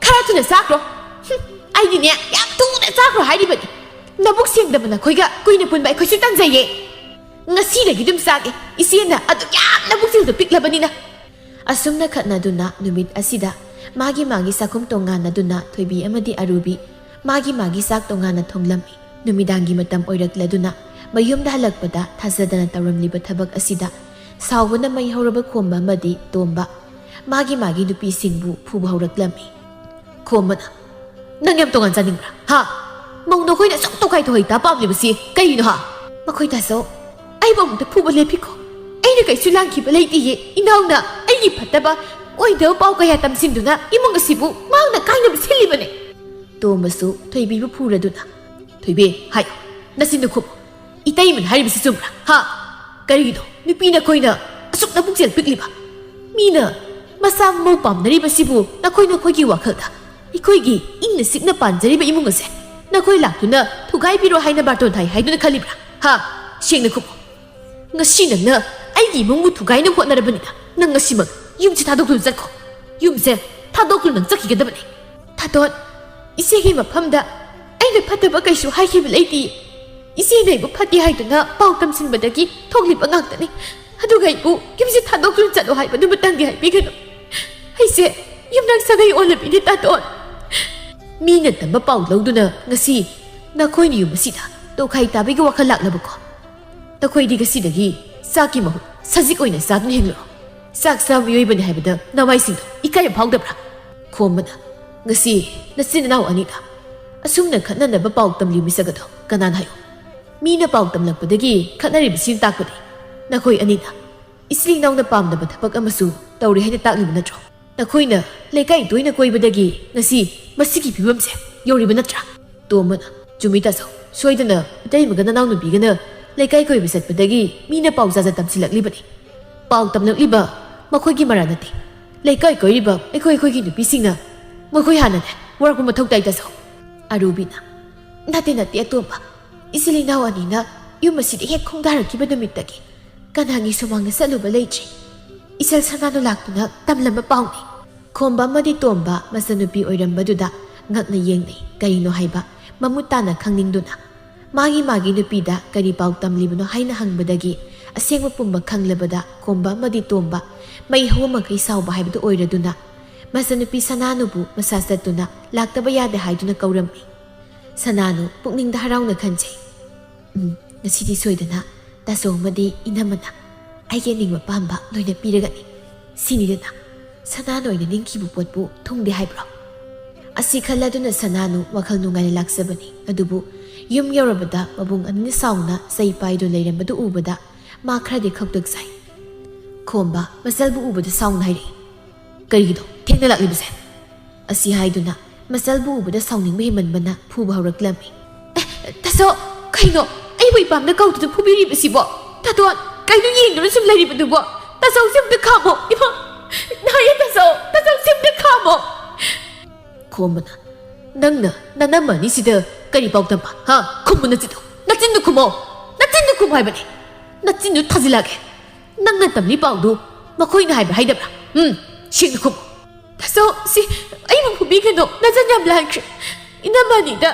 ꯈꯔ ꯊꯨꯅ ꯆꯥꯈ꯭ꯔꯣ꯫ ꯍꯨꯝ, ꯑꯩꯗꯤꯅꯦ ꯌꯥꯝ ꯊꯨꯅ ꯆꯥꯈ꯭ꯔꯣ ꯍꯥꯏꯔꯤꯕꯅꯤ꯫ ꯅꯕꯨꯛ ꯁꯦꯡꯗꯕ ꯅꯈꯣꯏꯒ ꯀꯨꯏꯅ ꯄꯨꯟꯕ ꯑꯩꯈꯣꯏꯁꯨ ꯇꯟꯖꯩꯌꯦ꯫ ꯉꯁꯤꯗꯒꯤ ꯑꯗꯨꯝ ꯆꯥꯒꯦ꯫ ꯏꯆꯦꯅ ꯑꯗꯨꯛ ꯌꯥꯝꯅ ꯄꯨꯛꯆꯦꯜꯗꯣ ꯄꯤꯛꯂꯕꯅꯤꯅ꯫ ꯑꯁꯨꯝꯅ ꯈꯠꯅꯗꯨꯅ ꯅꯨꯃꯤꯠ ꯑꯁꯤꯗ ꯃꯥꯒꯤ ꯃꯥꯒꯤ ꯆꯥꯛꯈꯨꯝ ꯇꯣꯉꯥꯟꯅꯗꯨꯅ ꯊꯣꯏꯕꯤ ꯑꯃꯗꯤ ꯑꯔꯨꯕꯤ ꯃꯥꯒꯤ ꯃꯥꯒꯤ ꯆꯥꯛ ꯇꯣꯉꯥꯟꯅ ꯊꯣꯡꯂꯝꯃꯤ꯫ ꯅꯨꯃꯤꯗꯥꯡꯒꯤ ꯃꯇꯝ ꯑꯣꯏꯔꯛꯂꯗꯨꯅ ꯃꯌꯨꯝꯗ ꯍꯜꯂꯛꯄꯗ ꯊꯥꯖꯗꯅ ꯇꯧꯔꯝꯂꯤꯕ ꯊꯕꯛ ꯑꯁꯤꯗ ꯁꯥꯎꯕꯅ ꯃꯩ ꯍꯧꯔꯕ ꯈꯣꯝꯕ ꯑꯃꯗꯤ ꯇꯣꯝꯕ ꯃꯥꯒꯤ ꯃꯥꯒꯤ ꯅꯨꯄꯤꯁꯤꯡꯕꯨ ꯐꯨꯕ ꯍꯧꯔꯛꯂꯝꯃꯤ꯫ ꯈꯣꯝꯕꯅ, "ꯅꯪ ꯌꯥꯝ ꯇꯣꯉꯥꯟ ꯆꯥꯅꯤꯡꯕ꯭ꯔꯥ? ꯍꯥ? ꯃꯧ ꯅꯈꯣꯏꯅ ꯑꯁꯨꯛ ꯇꯣꯈꯥꯏ ꯇꯣꯈꯥꯏ ꯇꯥ ꯄꯥꯝꯂꯤꯕꯁꯤ ꯀꯩꯒꯤꯅꯣ, ꯍꯥ?" "ꯃꯈꯣꯏ ꯇꯥꯆꯧ, ꯑꯩꯕꯨ ꯑꯃꯨꯛꯇ ꯐꯨꯕ ꯂꯦꯞꯄꯤꯈꯣ꯫ ꯑꯩꯅ ꯀꯩꯁꯨ ꯂꯥꯟꯈꯤꯕ ꯂꯩꯇꯦꯌꯦ꯫ ꯏꯅꯥꯎꯅ ꯑꯩꯒꯤ ꯐꯠꯇꯕ, ꯑꯣꯏꯗꯕ ꯄꯥꯎ ꯀꯌꯥ ꯇꯝꯁꯤꯟꯗꯨꯅ ꯏꯃꯨꯡ ꯑꯁꯤꯕꯨ ꯃꯥꯡꯅ ꯀꯥꯏꯅꯕ ꯁꯤꯜꯂꯤꯕꯅꯦ꯫" ꯇꯣꯝꯕꯁꯨ ꯊꯣꯏꯕꯤꯕꯨ ꯐꯨꯔꯗꯨꯅ, "ꯊꯣꯏꯕꯤ, ꯍꯥꯏꯌꯣ, ꯅꯆꯤꯟꯗꯨ ꯈꯨꯝꯃꯨ꯫ ꯏꯇꯩꯃꯅ ꯍꯥꯏꯔꯤꯕꯁꯤ ꯆꯨꯝꯕ꯭ꯔꯥ? ꯍꯥ? ꯀꯔꯤꯒꯤꯅꯣ ꯅꯨꯄꯤ ꯅꯈꯣꯏꯅ ꯑꯁꯨꯛ ꯅꯄꯨꯛꯆꯦꯜ ꯄꯤꯛꯂꯤꯕ? ꯃꯤꯅ ꯃꯆꯥ ꯃꯃꯧ ꯄꯥꯝꯅꯔꯤꯕꯁꯤꯕꯨ ꯅꯈꯣꯏ ꯅꯈꯣꯏꯒꯤ ꯋꯥꯈꯜꯗ ꯑꯩꯈꯣꯏꯒꯤ ꯏꯪꯅ ꯆꯤꯛꯅ ꯄꯥꯟꯖꯔꯤꯕ ꯏꯃꯨꯡ ꯑꯁꯦ ꯅꯈꯣꯏ ꯂꯥꯛꯇꯨꯅ ꯊꯨꯒꯥꯏꯕꯤꯔꯣ ꯍꯥꯏꯅ ꯕꯥꯔꯇꯣꯟ ꯊꯥꯏ ꯍꯥꯏꯗꯨꯅ ꯈꯜꯂꯤꯕ꯭ꯔꯥ? ꯍꯥ? ꯁꯦꯡꯅ ꯈꯨꯝꯃꯨ꯫ ꯉꯁꯤ ꯅꯪꯅ ꯑꯩꯒꯤ ꯏꯃꯨꯡꯕꯨ ꯊꯨꯒꯥꯏꯅꯕ ꯍꯣꯠꯅꯔꯕꯅꯤꯅ ꯅꯪ ꯉꯁꯤꯃꯛ ꯌꯨꯝꯁꯦ ꯊꯥꯗꯣꯛꯇꯨꯅ ꯆꯠꯈꯣ꯫ ꯌꯨꯝꯁꯦ ꯊꯥꯗꯣꯛꯇꯨꯅ ꯅꯪ ꯆꯠꯈꯤꯒꯗꯕꯅꯤ꯫" ꯊꯥꯗꯣꯟ, ꯏꯆꯦꯒꯤ ꯃꯐꯝꯗ ꯑꯩꯅ ꯐꯠꯇꯕ ꯀꯩꯁꯨ ꯍꯥꯏꯈꯤꯕ ꯂꯩꯇꯦ꯫ ꯏꯆꯦꯅ ꯑꯩꯕꯨ ꯐꯠꯇꯦ ꯍꯥꯏꯗꯨꯅ ꯄꯥꯎ ꯇꯝꯁꯤꯟꯕꯗꯒꯤ ꯊꯣꯛꯂꯤꯕ ꯉꯥꯛꯇꯅꯤ꯫ ꯑꯗꯨꯒ ꯑꯩꯕꯨ ꯌꯨꯝꯁꯦ ꯊꯥꯗꯣꯛꯇꯨꯅ ꯆꯠꯂꯣ ꯍꯥꯏꯕꯗꯨꯃꯇꯪꯗꯤ ꯍꯥꯏꯕꯤꯒꯅꯨ꯫ ꯑꯩꯁꯦ ꯌꯨꯝꯅꯥꯛ ꯁꯥꯒꯩ ꯑꯣꯜꯂꯕꯤꯅꯦ, ꯇꯥꯇꯣꯟ꯫ ꯃꯤꯅ ꯇꯝꯕ ꯄꯥꯎ ꯂꯧꯗꯨꯅ ꯉꯁꯤ ꯅꯈꯣꯏꯅ ꯌꯨꯝ ꯑꯁꯤꯗ ꯇꯣꯈꯥꯏ ꯇꯥꯕꯒꯤ ꯋꯥꯈꯜ ꯂꯥꯛꯂꯕꯀꯣ? ꯅꯈꯣꯏꯗꯤ ꯉꯁꯤꯗꯒꯤ ꯆꯥꯛꯀꯤ ꯃꯍꯨꯠ ꯁꯖꯤꯛ ꯑꯣꯏꯅ ꯆꯥꯗꯨꯅ ꯍꯤꯡꯂꯨꯔꯣ꯫ ꯆꯥꯛ ꯆꯥꯕ ꯃꯤꯑꯣꯏꯕꯅꯤ ꯍꯥꯏꯕꯗ ꯅꯃꯥꯏꯁꯤꯡꯗꯣ ꯏꯀꯥꯏꯕ ꯐꯥꯎꯗꯕ꯭ꯔꯥ? ꯈꯣꯝꯕꯅ, ꯉꯁꯤ ꯅꯆꯤꯟ ꯅꯅꯥꯎ ꯑꯅꯤꯗ ꯑꯁꯨꯝꯅ ꯈꯠꯅꯅꯕ ꯄꯥꯎ ꯇꯝꯂꯤꯕ ꯃꯤꯁꯛ ꯑꯗꯣ ꯀꯅꯥꯅ ꯍꯥꯏꯌꯣ? ꯃꯤꯅ ꯄꯥꯎ ꯇꯝꯂꯛꯄꯗꯒꯤ ꯈꯠꯅꯔꯤꯕꯁꯤꯅ ꯇꯥꯛꯄꯗꯤ ꯅꯈꯣꯏ ꯑꯅꯤꯅ ꯏꯆꯤꯜ ꯏꯅꯥꯎꯅ ꯄꯥꯝꯗꯕ ꯊꯕꯛ ꯑꯃꯁꯨ ꯇꯧꯔꯦ ꯍꯥꯏꯅ ꯇꯥꯛꯂꯤꯕ ꯅꯠꯇ꯭ꯔꯣ? ꯅꯈꯣꯏꯅ ꯂꯩꯀꯥꯏ ꯇꯣꯏꯅ ꯀꯣꯏꯕꯗꯒꯤ ꯉꯁꯤ ꯃꯁꯤꯒꯤ ꯐꯤꯕꯝꯁꯦ ꯌꯧꯔꯤꯕ ꯅꯠꯇ꯭ꯔꯥ? ꯇꯣꯝꯕꯅ, ꯆꯨꯝꯃꯤ ꯇꯥꯆꯧ, ꯁꯣꯏꯗꯅ ꯏꯇꯩꯃꯒ ꯅꯅꯥꯎꯅꯨꯄꯤꯒꯅ ꯂꯩꯀꯥꯏ ꯀꯣꯏꯕ ꯆꯠꯄꯗꯒꯤ ꯃꯤꯅ ꯄꯥꯎ ꯖꯥꯖꯠ ꯇꯝꯁꯤꯜꯂꯛꯂꯤꯕꯅꯤ꯫ ꯄꯥꯎ ꯇꯝꯂꯛꯂꯤꯕ ꯃꯈꯣꯏꯒꯤ ꯃꯔꯥ ꯅꯠꯇꯦ꯫ ꯂꯩꯀꯥꯏ ꯀꯣꯏꯔꯤꯕ ꯑꯩꯈꯣꯏ ꯑꯩꯈꯣꯏꯒꯤ ꯅꯨꯄꯤꯁꯤꯡꯅ ꯃꯈꯣꯏ ꯍꯥꯟꯅꯅꯦ ꯋꯥꯔꯛꯄ ꯃꯊꯧ ꯇꯥꯏ ꯇꯥꯆꯧ꯫ ꯑꯔꯨꯕꯤꯅ, ꯅꯠꯇꯦ ꯅꯠꯇꯦ ꯑꯇꯣꯝꯕ, ꯏꯆꯤꯜ ꯏꯅꯥꯎ ꯑꯅꯤꯅ ꯌꯨꯝ ꯑꯁꯤꯗ ꯍꯦꯛ ꯈꯣꯡꯗꯥꯔꯛꯈꯤꯕ ꯅꯨꯃꯤꯠꯇꯒꯤ ꯀꯅꯥꯒꯤ ꯁꯨꯃꯥꯡꯗ ꯆꯠꯂꯨꯕ ꯂꯩꯇ꯭ꯔꯤ꯫ ꯏꯆꯜ ꯁꯅꯥꯗꯣ ꯂꯥꯛꯇꯨꯅ ꯇꯝꯂꯝꯕ ꯄꯥꯎꯅꯤ꯫ ꯈꯣꯝꯕ ꯑꯃꯗꯤ ꯇꯣꯝꯕ ꯃꯆꯟꯅꯨꯄꯤ ꯑꯣꯏꯔꯝꯕꯗꯨꯗ ꯉꯛꯅ ꯌꯦꯡꯅꯩ꯫ ꯀꯔꯤꯅꯣ ꯍꯥꯏꯕ ꯃꯃꯨꯠ ꯇꯥꯅ ꯈꯪꯅꯤꯡꯗꯨꯅ ꯃꯥꯒꯤ ꯃꯥꯒꯤ ꯅꯨꯄꯤꯗ ꯀꯔꯤ ꯄꯥꯎ ꯇꯝꯂꯤꯕꯅꯣ ꯍꯥꯏꯅ ꯍꯪꯕꯗꯒꯤ ꯑꯁꯦꯡꯕ ꯄꯨꯝꯕ ꯈꯪꯂꯕꯗ ꯈꯣꯝꯕ ꯑꯃꯗꯤ ꯇꯣꯝꯕ ꯃꯩ ꯍꯧꯃꯈꯩ ꯁꯥꯎꯕ ꯍꯥꯏꯕꯗꯨ ꯑꯣꯏꯔꯗꯨꯅ ꯃꯆꯟꯅꯨꯄꯤ ꯁꯅꯥꯅꯨꯕꯨ ꯃꯁꯥ ꯆꯠꯇꯨꯅ ꯂꯥꯛꯇꯕ ꯌꯥꯗꯦ ꯍꯥꯏꯗꯨꯅ ꯀꯧꯔꯝꯃꯤ꯫ ꯁꯅꯥꯅꯨ ꯄꯨꯛꯅꯤꯡꯗ ꯍꯔꯥꯎꯅ ꯈꯟꯖꯩ꯫ ꯎꯝ, ꯉꯁꯤꯗꯤ ꯁꯣꯏꯗꯅ ꯇꯥꯆꯧ ꯑꯃꯗꯤ ꯏꯅꯝꯃꯅ ꯑꯩꯒꯤ ꯑꯅꯤꯡꯕ ꯄꯥꯝꯕ ꯂꯣꯏꯅ ꯄꯤꯔꯒꯅꯤ꯫ ꯁꯤꯅꯤꯗꯅ ꯁꯅꯥꯅ ꯑꯣꯏꯅ ꯅꯤꯡꯈꯤꯕ ꯄꯣꯠꯄꯨ ꯊꯨꯡꯗꯦ ꯍꯥꯏꯕ꯭ꯔꯣ? ꯑꯁꯤ ꯈꯜꯂꯗꯨꯅ ꯁꯅꯥꯅꯨ ꯋꯥꯈꯜ ꯅꯨꯡꯉꯥꯏꯅ ꯂꯥꯛꯆꯕꯅꯤ꯫ ꯑꯗꯨꯕꯨ ꯌꯨꯝ ꯌꯧꯔꯕꯗ ꯃꯕꯨꯡ ꯑꯅꯤꯅ ꯁꯥꯎꯅ ꯆꯩ ꯄꯥꯏꯗꯨꯅ ꯂꯩꯔꯝꯕꯗꯨ ꯎꯕꯗ ꯃꯥ ꯈꯔꯗꯤ ꯈꯧꯇꯛ ꯆꯥꯏ꯫ ꯈꯣꯝꯕ ꯃꯆꯜꯕꯨ ꯎꯕꯗ ꯁꯥꯎꯅ ꯍꯥꯏꯔꯛꯏ, "ꯀꯔꯤꯒꯤꯅꯣ ꯊꯦꯡꯅ ꯂꯥꯛꯂꯤꯕꯁꯦ?" ꯑꯁꯤ ꯍꯥꯏꯗꯨꯅ ꯃꯆꯜꯕꯨ ꯎꯕꯗ ꯁꯥꯎꯅꯤꯡꯕ ꯍꯦꯟꯃꯟꯕꯅ ꯐꯨꯕ ꯍꯧꯔꯛꯂꯝꯃꯤ꯫ "ꯑꯦ, ꯇꯥꯆꯧ, ꯀꯩꯅꯣ ꯑꯩꯕꯨ ꯏꯄꯥꯝꯗ ꯀꯧꯗꯨꯅ ꯐꯨꯕꯤꯔꯤꯕꯁꯤꯕꯣ? ꯇꯥꯇꯣꯟ, ꯀꯩꯅꯣ ꯌꯦꯡꯗꯨꯅ ꯁꯨꯝ ꯂꯩꯔꯤꯕꯗꯨꯕꯣ? ꯇꯥꯆꯧꯁꯦ ꯑꯝꯇ ꯈꯥꯝꯃꯣ꯫ ꯏꯃꯥ, ꯅꯥꯏꯌꯦ ꯇꯥꯆꯧ, ꯇꯥꯆꯧꯁꯦ ꯑꯝꯇ ꯈꯥꯝꯃꯣ!" ꯈꯣꯝꯕꯅ, "ꯅꯪꯅ ꯅꯅꯝꯃ ꯑꯅꯤꯁꯤꯗ ꯀꯔꯤ ꯄꯥꯎ ꯇꯝꯕ? ꯍꯥ? ꯈꯨꯝꯃꯨ ꯅꯆꯤꯟꯗꯣ, ꯅꯆꯤꯟꯗꯣ ꯈꯨꯝꯃꯣ, ꯅꯆꯤꯟꯗꯣ ꯈꯨꯝꯃꯣ ꯍꯥꯏꯕꯅꯦ꯫ ꯅꯆꯤꯟꯗꯣ ꯊꯥꯖꯤꯜꯂꯛꯑꯒꯦ꯫ ꯅꯪꯅ ꯇꯝꯂꯤ ꯄꯥꯎꯗꯨ ꯃꯈꯣꯏꯅ ꯍꯥꯏꯕ꯭ꯔꯥ ꯍꯥꯏꯗꯕ꯭ꯔꯥ? ꯎꯝ, ꯁꯦꯡꯅ ꯈꯨꯝꯃꯨ꯫" "ꯇꯥꯆꯧ, ꯁꯤ ꯑꯩꯕꯨ ꯐꯨꯕꯤꯒꯅꯨ, ꯅꯆꯟ ꯌꯥꯝ ꯂꯥꯟꯈ꯭ꯔꯦ꯫ ꯏꯅꯝꯃ ꯑꯅꯤꯗ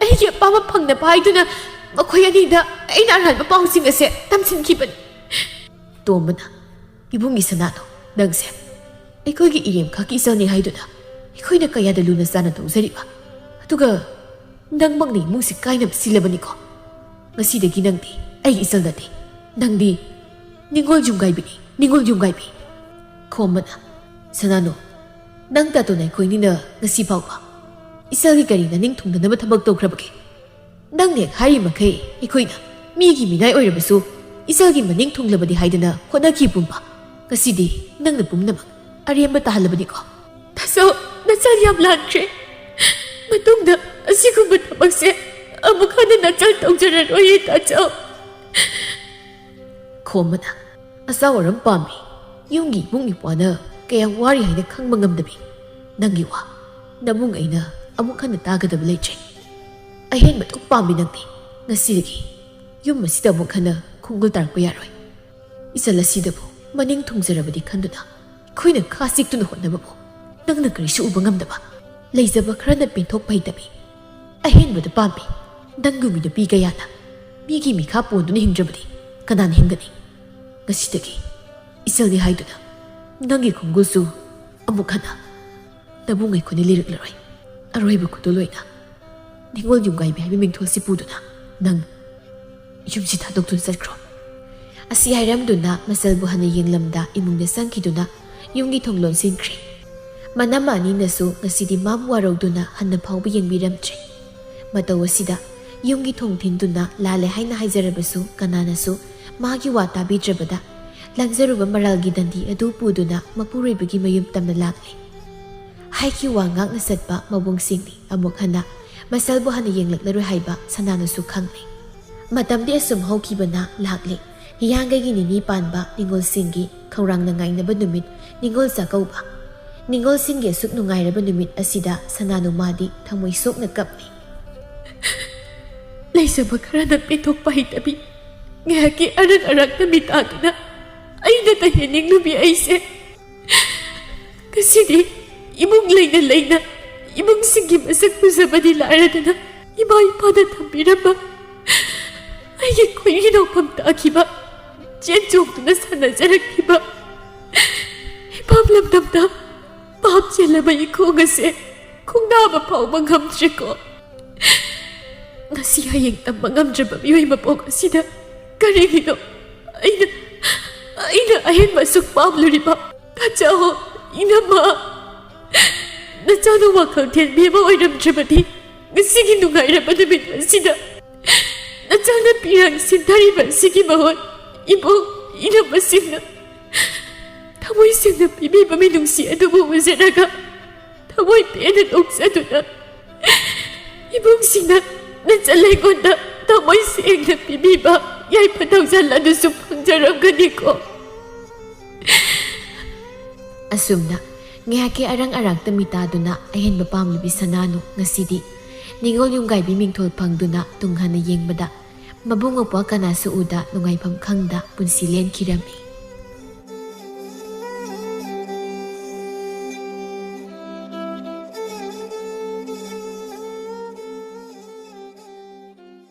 ꯑꯩꯒꯤ ꯑꯄꯥꯝꯕ ꯐꯪꯅꯕ ꯍꯥꯏꯗꯨꯅ ꯃꯈꯣꯏ ꯑꯅꯤꯗ ꯑꯩꯅ ꯑꯔꯥꯟꯕ ꯄꯥꯎꯁꯤꯡ ꯑꯁꯦ ꯇꯝꯁꯤꯟꯈꯤꯕꯅꯤ꯫ ꯇꯣꯝꯕꯅ, "ꯏꯕꯨꯡꯒꯤ ꯁꯅꯥꯗꯣ, ꯅꯪꯁꯦ ꯑꯩꯈꯣꯏꯒꯤ ꯏꯔꯦꯝꯈꯥꯛꯀꯤ ꯏꯆꯜꯅꯤ ꯍꯥꯏꯗꯨꯅ ꯑꯩꯈꯣꯏꯅ ꯀꯌꯥꯗ ꯂꯨꯅ ꯆꯥꯟꯅ ꯇꯧꯖꯔꯤꯕ, ꯑꯗꯨꯒ ꯅꯪꯃꯛꯅ ꯏꯃꯨꯡꯁꯤ ꯀꯥꯏꯅꯕ ꯁꯤꯜꯂꯕꯅꯤꯀꯣ꯫ ꯉꯁꯤꯗꯒꯤ ꯅꯪꯗꯤ ꯑꯩꯒꯤ ꯏꯆꯜ ꯅꯠꯇꯦ, ꯅꯪꯗꯤ ꯅꯤꯡꯉꯣꯜ ꯌꯨꯝꯒꯥꯏꯕꯤꯅꯤ, ꯅꯤꯡꯉꯣꯜ ꯌꯨꯝꯒꯥꯏꯕꯤ꯫" ꯈꯣꯝꯕꯅ, "ꯁꯅꯥꯅꯨ, ꯅꯪ ꯇꯥꯇꯣꯟ ꯑꯩꯈꯣꯏꯅꯤꯅ ꯉꯁꯤ ꯐꯥꯎꯕ ꯏꯆꯜꯒꯤ ꯀꯔꯤ ꯅꯅꯤꯡ ꯊꯨꯡꯅꯅꯕ ꯊꯕꯛ ꯇꯧꯈ꯭ꯔꯕꯒꯦ? ꯅꯪꯅ ꯍꯦꯛ ꯍꯥꯏꯔꯤ ꯃꯈꯩ ꯑꯩꯈꯣꯏꯅ ꯃꯤꯒꯤ ꯃꯤꯅꯥꯏ ꯑꯣꯏꯔꯕꯁꯨ ꯏꯆꯜꯒꯤ ꯃꯅꯤꯡ ꯊꯨꯡꯂꯕꯗꯤ ꯍꯥꯏꯗꯅ ꯍꯣꯠꯅꯈꯤ ꯄꯨꯝꯕ, ꯉꯁꯤꯗꯤ ꯅꯪꯅ ꯄꯨꯝꯅꯃꯛ ꯑꯔꯦꯝꯕ ꯇꯥꯍꯜꯂꯕꯅꯤꯀꯣ꯫" "ꯇꯥꯆꯧ, ꯅꯆꯜ ꯌꯥꯝ ꯂꯥꯟꯈ꯭ꯔꯦ꯫ ꯃꯇꯨꯡꯗ ꯑꯁꯤꯒꯨꯝꯕ ꯊꯕꯛꯁꯦ ꯑꯃꯨꯛ ꯍꯟꯅ ꯅꯆꯜ ꯇꯧꯖꯔꯔꯣꯏꯌꯦ, ꯇꯥꯆꯧ꯫" ꯈꯣꯝꯕꯅ, "ꯑꯆꯥ ꯋꯥꯔꯝ ꯄꯥꯝꯃꯤ꯫ ꯌꯨꯝꯒꯤ ꯏꯕꯨꯡ ꯏꯄ꯭ꯋꯥꯅ ꯀꯌꯥꯝ ꯋꯥꯔꯤ ꯍꯥꯏꯅ ꯈꯪꯕ ꯉꯝꯗꯕꯤ꯫ ꯅꯪꯒꯤ ꯋꯥ ꯅꯕꯨꯡ ꯑꯩꯅ ꯑꯃꯨꯛ ꯍꯟꯅ ꯇꯥꯒꯗꯕ ꯂꯩꯇ꯭ꯔꯦ꯫ ꯑꯍꯦꯟꯕ ꯗꯨꯛ ꯄꯥꯝꯃꯤ ꯅꯪꯗꯤ꯫ ꯉꯁꯤꯗꯒꯤ ꯌꯨꯝ ꯑꯁꯤꯗ ꯑꯃꯨꯛ ꯍꯟꯅ ꯈꯣꯡꯒꯨꯜ ꯇꯥꯔꯛꯄ ꯌꯥꯔꯣꯏ꯫ ꯏꯆꯜ ꯑꯁꯤꯗꯕꯨ ꯃꯅꯤꯡ ꯊꯨꯡꯖꯔꯕꯗꯤ ꯈꯟꯗꯨꯅ ꯑꯩꯈꯣꯏꯅ ꯈꯥ ꯆꯤꯛꯇꯨꯅ ꯍꯣꯠꯅꯕꯕꯨ ꯅꯪꯅ ꯀꯔꯤꯁꯨ ꯎꯕ ꯉꯝꯗꯕ, ꯂꯩꯖꯕ ꯈꯔꯅ ꯄꯦꯟꯊꯣꯛꯄ ꯍꯩꯇꯕꯤ, ꯑꯍꯦꯟꯕꯗ ꯄꯥꯝꯃꯤ꯫ ꯅꯪꯒꯨꯝꯕꯤ ꯅꯨꯄꯤ ꯀꯌꯥꯅ ꯃꯤꯒꯤ ꯃꯤꯈꯥ ꯄꯣꯟꯗꯨꯅ ꯍꯤꯡꯗ꯭ꯔꯕꯗꯤ ꯀꯅꯥꯅ ꯍꯤꯡꯒꯅꯤ? ꯉꯁꯤꯗꯒꯤ ꯏꯆꯜꯅꯤ ꯍꯥꯏꯗꯨꯅ ꯅꯪꯒꯤ ꯈꯣꯡꯒꯨꯜꯁꯨ ꯑꯃꯨꯛ ꯍꯟꯅ ꯅꯕꯨꯡ ꯑꯩꯈꯣꯏꯅ ꯂꯤꯔꯛꯂꯔꯣꯏ꯫ ꯑꯔꯣꯏꯕ ꯈꯨꯗꯣꯜ ꯑꯣꯏꯅ ꯅꯤꯡꯉꯣꯜ ꯌꯨꯝꯒꯥꯏꯕꯤ ꯍꯥꯏꯕ ꯃꯤꯡꯊꯣꯜꯁꯤ ꯄꯨꯗꯨꯅ ꯅꯪ ꯌꯨꯝꯁꯤ ꯊꯥꯗꯣꯛꯇꯨꯅ ꯆꯠꯈ꯭ꯔꯣ꯫" ꯑꯁꯤ ꯍꯥꯏꯔꯝꯗꯨꯅ ꯃꯆꯜꯕꯨ ꯍꯟꯅ ꯌꯦꯡꯂꯝꯗ ꯏꯃꯨꯡꯗ ꯆꯪꯈꯤꯗꯨꯅ ꯌꯨꯝꯒꯤ ꯊꯣꯡ ꯂꯣꯟꯁꯤꯟꯈ꯭ꯔꯦ꯫ ꯃꯅꯝꯃ ꯑꯅꯤꯅꯁꯨ ꯉꯁꯤꯗꯤ ꯃꯥꯕꯨ ꯋꯥꯔꯧꯗꯨꯅ ꯍꯟꯅ ꯐꯥꯎꯕ ꯌꯦꯡꯕꯤꯔꯝꯗ꯭ꯔꯦ꯫ ꯃꯇꯧ ꯑꯁꯤꯗ ꯌꯨꯝꯒꯤ ꯊꯣꯡ ꯊꯤꯟꯗꯨꯅ ꯂꯥꯜꯂꯦ ꯍꯥꯏꯅ ꯍꯥꯏꯖꯔꯕꯁꯨ ꯀꯅꯥꯅꯁꯨ ꯃꯥꯒꯤ ꯋꯥ ꯇꯥꯕꯤꯗ꯭ꯔꯕꯗ ꯂꯪꯖꯔꯨꯕ ꯃꯔꯥꯜꯒꯤ ꯗꯟꯗꯤ ꯑꯗꯨ ꯄꯨꯗꯨꯅ ꯃꯄꯨꯔꯣꯏꯕꯒꯤ ꯃꯌꯨꯝ ꯇꯝꯅ ꯂꯥꯛꯂꯦ꯫ ꯍꯥꯏꯈꯤ ꯋꯥ ꯉꯥꯛꯅ ꯆꯠꯄ ꯃꯕꯨꯡꯁꯤꯡꯅꯤ ꯑꯃꯨꯛ ꯍꯟꯅ ꯃꯆꯜꯕꯨ ꯍꯟꯅ ꯌꯦꯡꯂꯛꯂꯔꯣꯏ ꯍꯥꯏꯕ ꯁꯅꯥꯅꯁꯨ ꯈꯪꯂꯦ꯫ ꯃꯇꯝꯗꯤ ꯑꯁꯨꯝ ꯍꯧꯈꯤꯕꯅ ꯂꯥꯛꯂꯦ꯫ ꯍꯤꯌꯥꯡꯒꯩꯒꯤ ꯅꯤꯅꯤ ꯄꯥꯟꯕ ꯅꯤꯉꯣꯜꯁꯤꯡꯒꯤ ꯈꯧꯔꯥꯡꯅ ꯉꯥꯏꯅꯕ ꯅꯨꯃꯤꯠ ꯅꯤꯉꯣꯜ ꯆꯥꯛꯀꯧꯕ꯫ ꯅꯤꯉꯣꯜꯁꯤꯡꯒꯤ ꯑꯁꯨꯛ ꯅꯨꯡꯉꯥꯏꯔꯕ ꯅꯨꯃꯤꯠ ꯑꯁꯤꯗ ꯁꯅꯥꯅꯨ ꯃꯥꯗꯤ ꯊꯃꯣꯏ ꯁꯣꯛꯅ ꯀꯞꯂꯤ꯫ ꯂꯩꯖꯕ ꯈꯔꯅ ꯄꯦꯟꯊꯣꯛꯄ ꯍꯩꯇꯕꯤ, ꯉꯥꯏꯍꯥꯛꯀꯤ ꯑꯔꯛ ꯑꯔꯛꯇ ꯃꯤꯇꯥꯗꯨꯅ ꯑꯩꯅ ꯇꯍꯦꯟꯅꯤꯡꯂꯨꯕꯤ ꯑꯩꯁꯦ ꯉꯁꯤꯗꯤ ꯏꯃꯨꯡ ꯂꯩꯅ ꯂꯩꯅ ꯏꯃꯨꯡꯁꯤꯡꯒꯤ ꯃꯁꯛ ꯐꯖꯕꯗꯤ ꯂꯥꯏꯔꯗꯅ ꯏꯃꯥ ꯏꯄꯥꯅ ꯊꯝꯕꯤꯔꯝꯕ ꯑꯩꯒꯤ ꯈꯣꯏꯔꯤ ꯅꯣꯛꯐꯝ ꯇꯥꯈꯤꯕ, ꯆꯦꯟ ꯆꯣꯡꯗꯨꯅ ꯁꯥꯟꯅꯖꯔꯛꯈꯤꯕ ꯏꯄꯥꯝ ꯂꯝꯗꯝꯗ ꯄꯥꯞ ꯆꯦꯜꯂꯕ ꯏꯈꯣꯡ ꯑꯁꯦ ꯈꯣꯡꯗꯥꯕ ꯐꯥꯎꯕ ꯉꯝꯗ꯭ꯔꯦꯀꯣ꯫ ꯉꯁꯤ ꯍꯌꯦꯡ ꯇꯝꯕ ꯉꯝꯗ꯭ꯔꯕ ꯃꯤꯑꯣꯏ ꯃꯄꯣꯛ ꯑꯁꯤꯗ ꯀꯔꯤꯒꯤꯅꯣ ꯑꯩꯅ, ꯑꯩꯅ ꯑꯍꯦꯟꯕ ꯑꯁꯨꯛ ꯄꯥꯝꯂꯨꯔꯤꯕ? ꯇꯥꯆꯧ, ꯏꯅꯝꯃ, ꯅꯆꯥꯅ ꯋꯥꯈꯜ ꯊꯦꯟꯕꯤ ꯑꯃ ꯑꯣꯏꯔꯝꯗ꯭ꯔꯕꯗꯤ ꯉꯁꯤꯒꯤ ꯅꯨꯡꯉꯥꯏꯔꯕ ꯅꯨꯃꯤꯠ ꯑꯁꯤꯗ ꯅꯆꯥꯅ ꯄꯤꯔꯥꯡ ꯁꯤꯟꯊꯔꯤꯕ ꯑꯁꯤꯒꯤ ꯃꯍꯨꯠ ꯏꯕꯨꯡ ꯏꯅꯝꯃꯁꯤꯡꯅ ꯊꯃꯣꯏ ꯁꯦꯡꯅ ꯄꯤꯕꯤꯕ ꯃꯤꯅꯨꯡꯁꯤ ꯑꯗꯨꯕꯨ ꯎꯖꯔꯒ ꯊꯃꯣꯏ ꯄꯦꯟꯅ ꯅꯣꯛꯆꯗꯨꯅ ꯏꯕꯨꯡꯁꯤꯡꯅ ꯅꯆꯜ ꯑꯩꯉꯣꯟꯗ ꯊꯃꯣꯏ ꯁꯦꯡꯅ ꯄꯤꯕꯤꯕ ꯌꯥꯏꯐ ꯊꯧꯖꯥꯜ ꯑꯗꯨꯁꯨ ꯐꯪꯖꯔꯝꯒꯅꯤꯀꯣ꯫ ꯑꯁꯨꯝꯅ ꯉꯥꯏꯍꯥꯛꯀꯤ ꯑꯔꯪ ꯑꯔꯥꯛꯇ ꯃꯤꯇꯥꯗꯨꯅ ꯑꯍꯦꯟꯕ ꯄꯥꯝꯂꯤꯕꯤ ꯁꯅꯥꯅꯨ ꯉꯁꯤꯗꯤ ꯅꯤꯉꯣꯜ ꯌꯨꯝꯒꯥꯏꯕꯤ ꯃꯤꯡꯊꯣꯜ ꯐꯪꯗꯨꯅ ꯇꯨꯡ ꯍꯟꯅ ꯌꯦꯡꯕꯗ ꯃꯕꯨꯡ ꯃꯧꯄ꯭ꯋꯥ ꯀꯅꯥꯁꯨ ꯎꯗ ꯅꯨꯡꯉꯥꯏꯐꯝ ꯈꯪꯗ ꯄꯨꯟꯁꯤ ꯂꯦꯟꯈꯤꯔꯝꯃꯤ꯫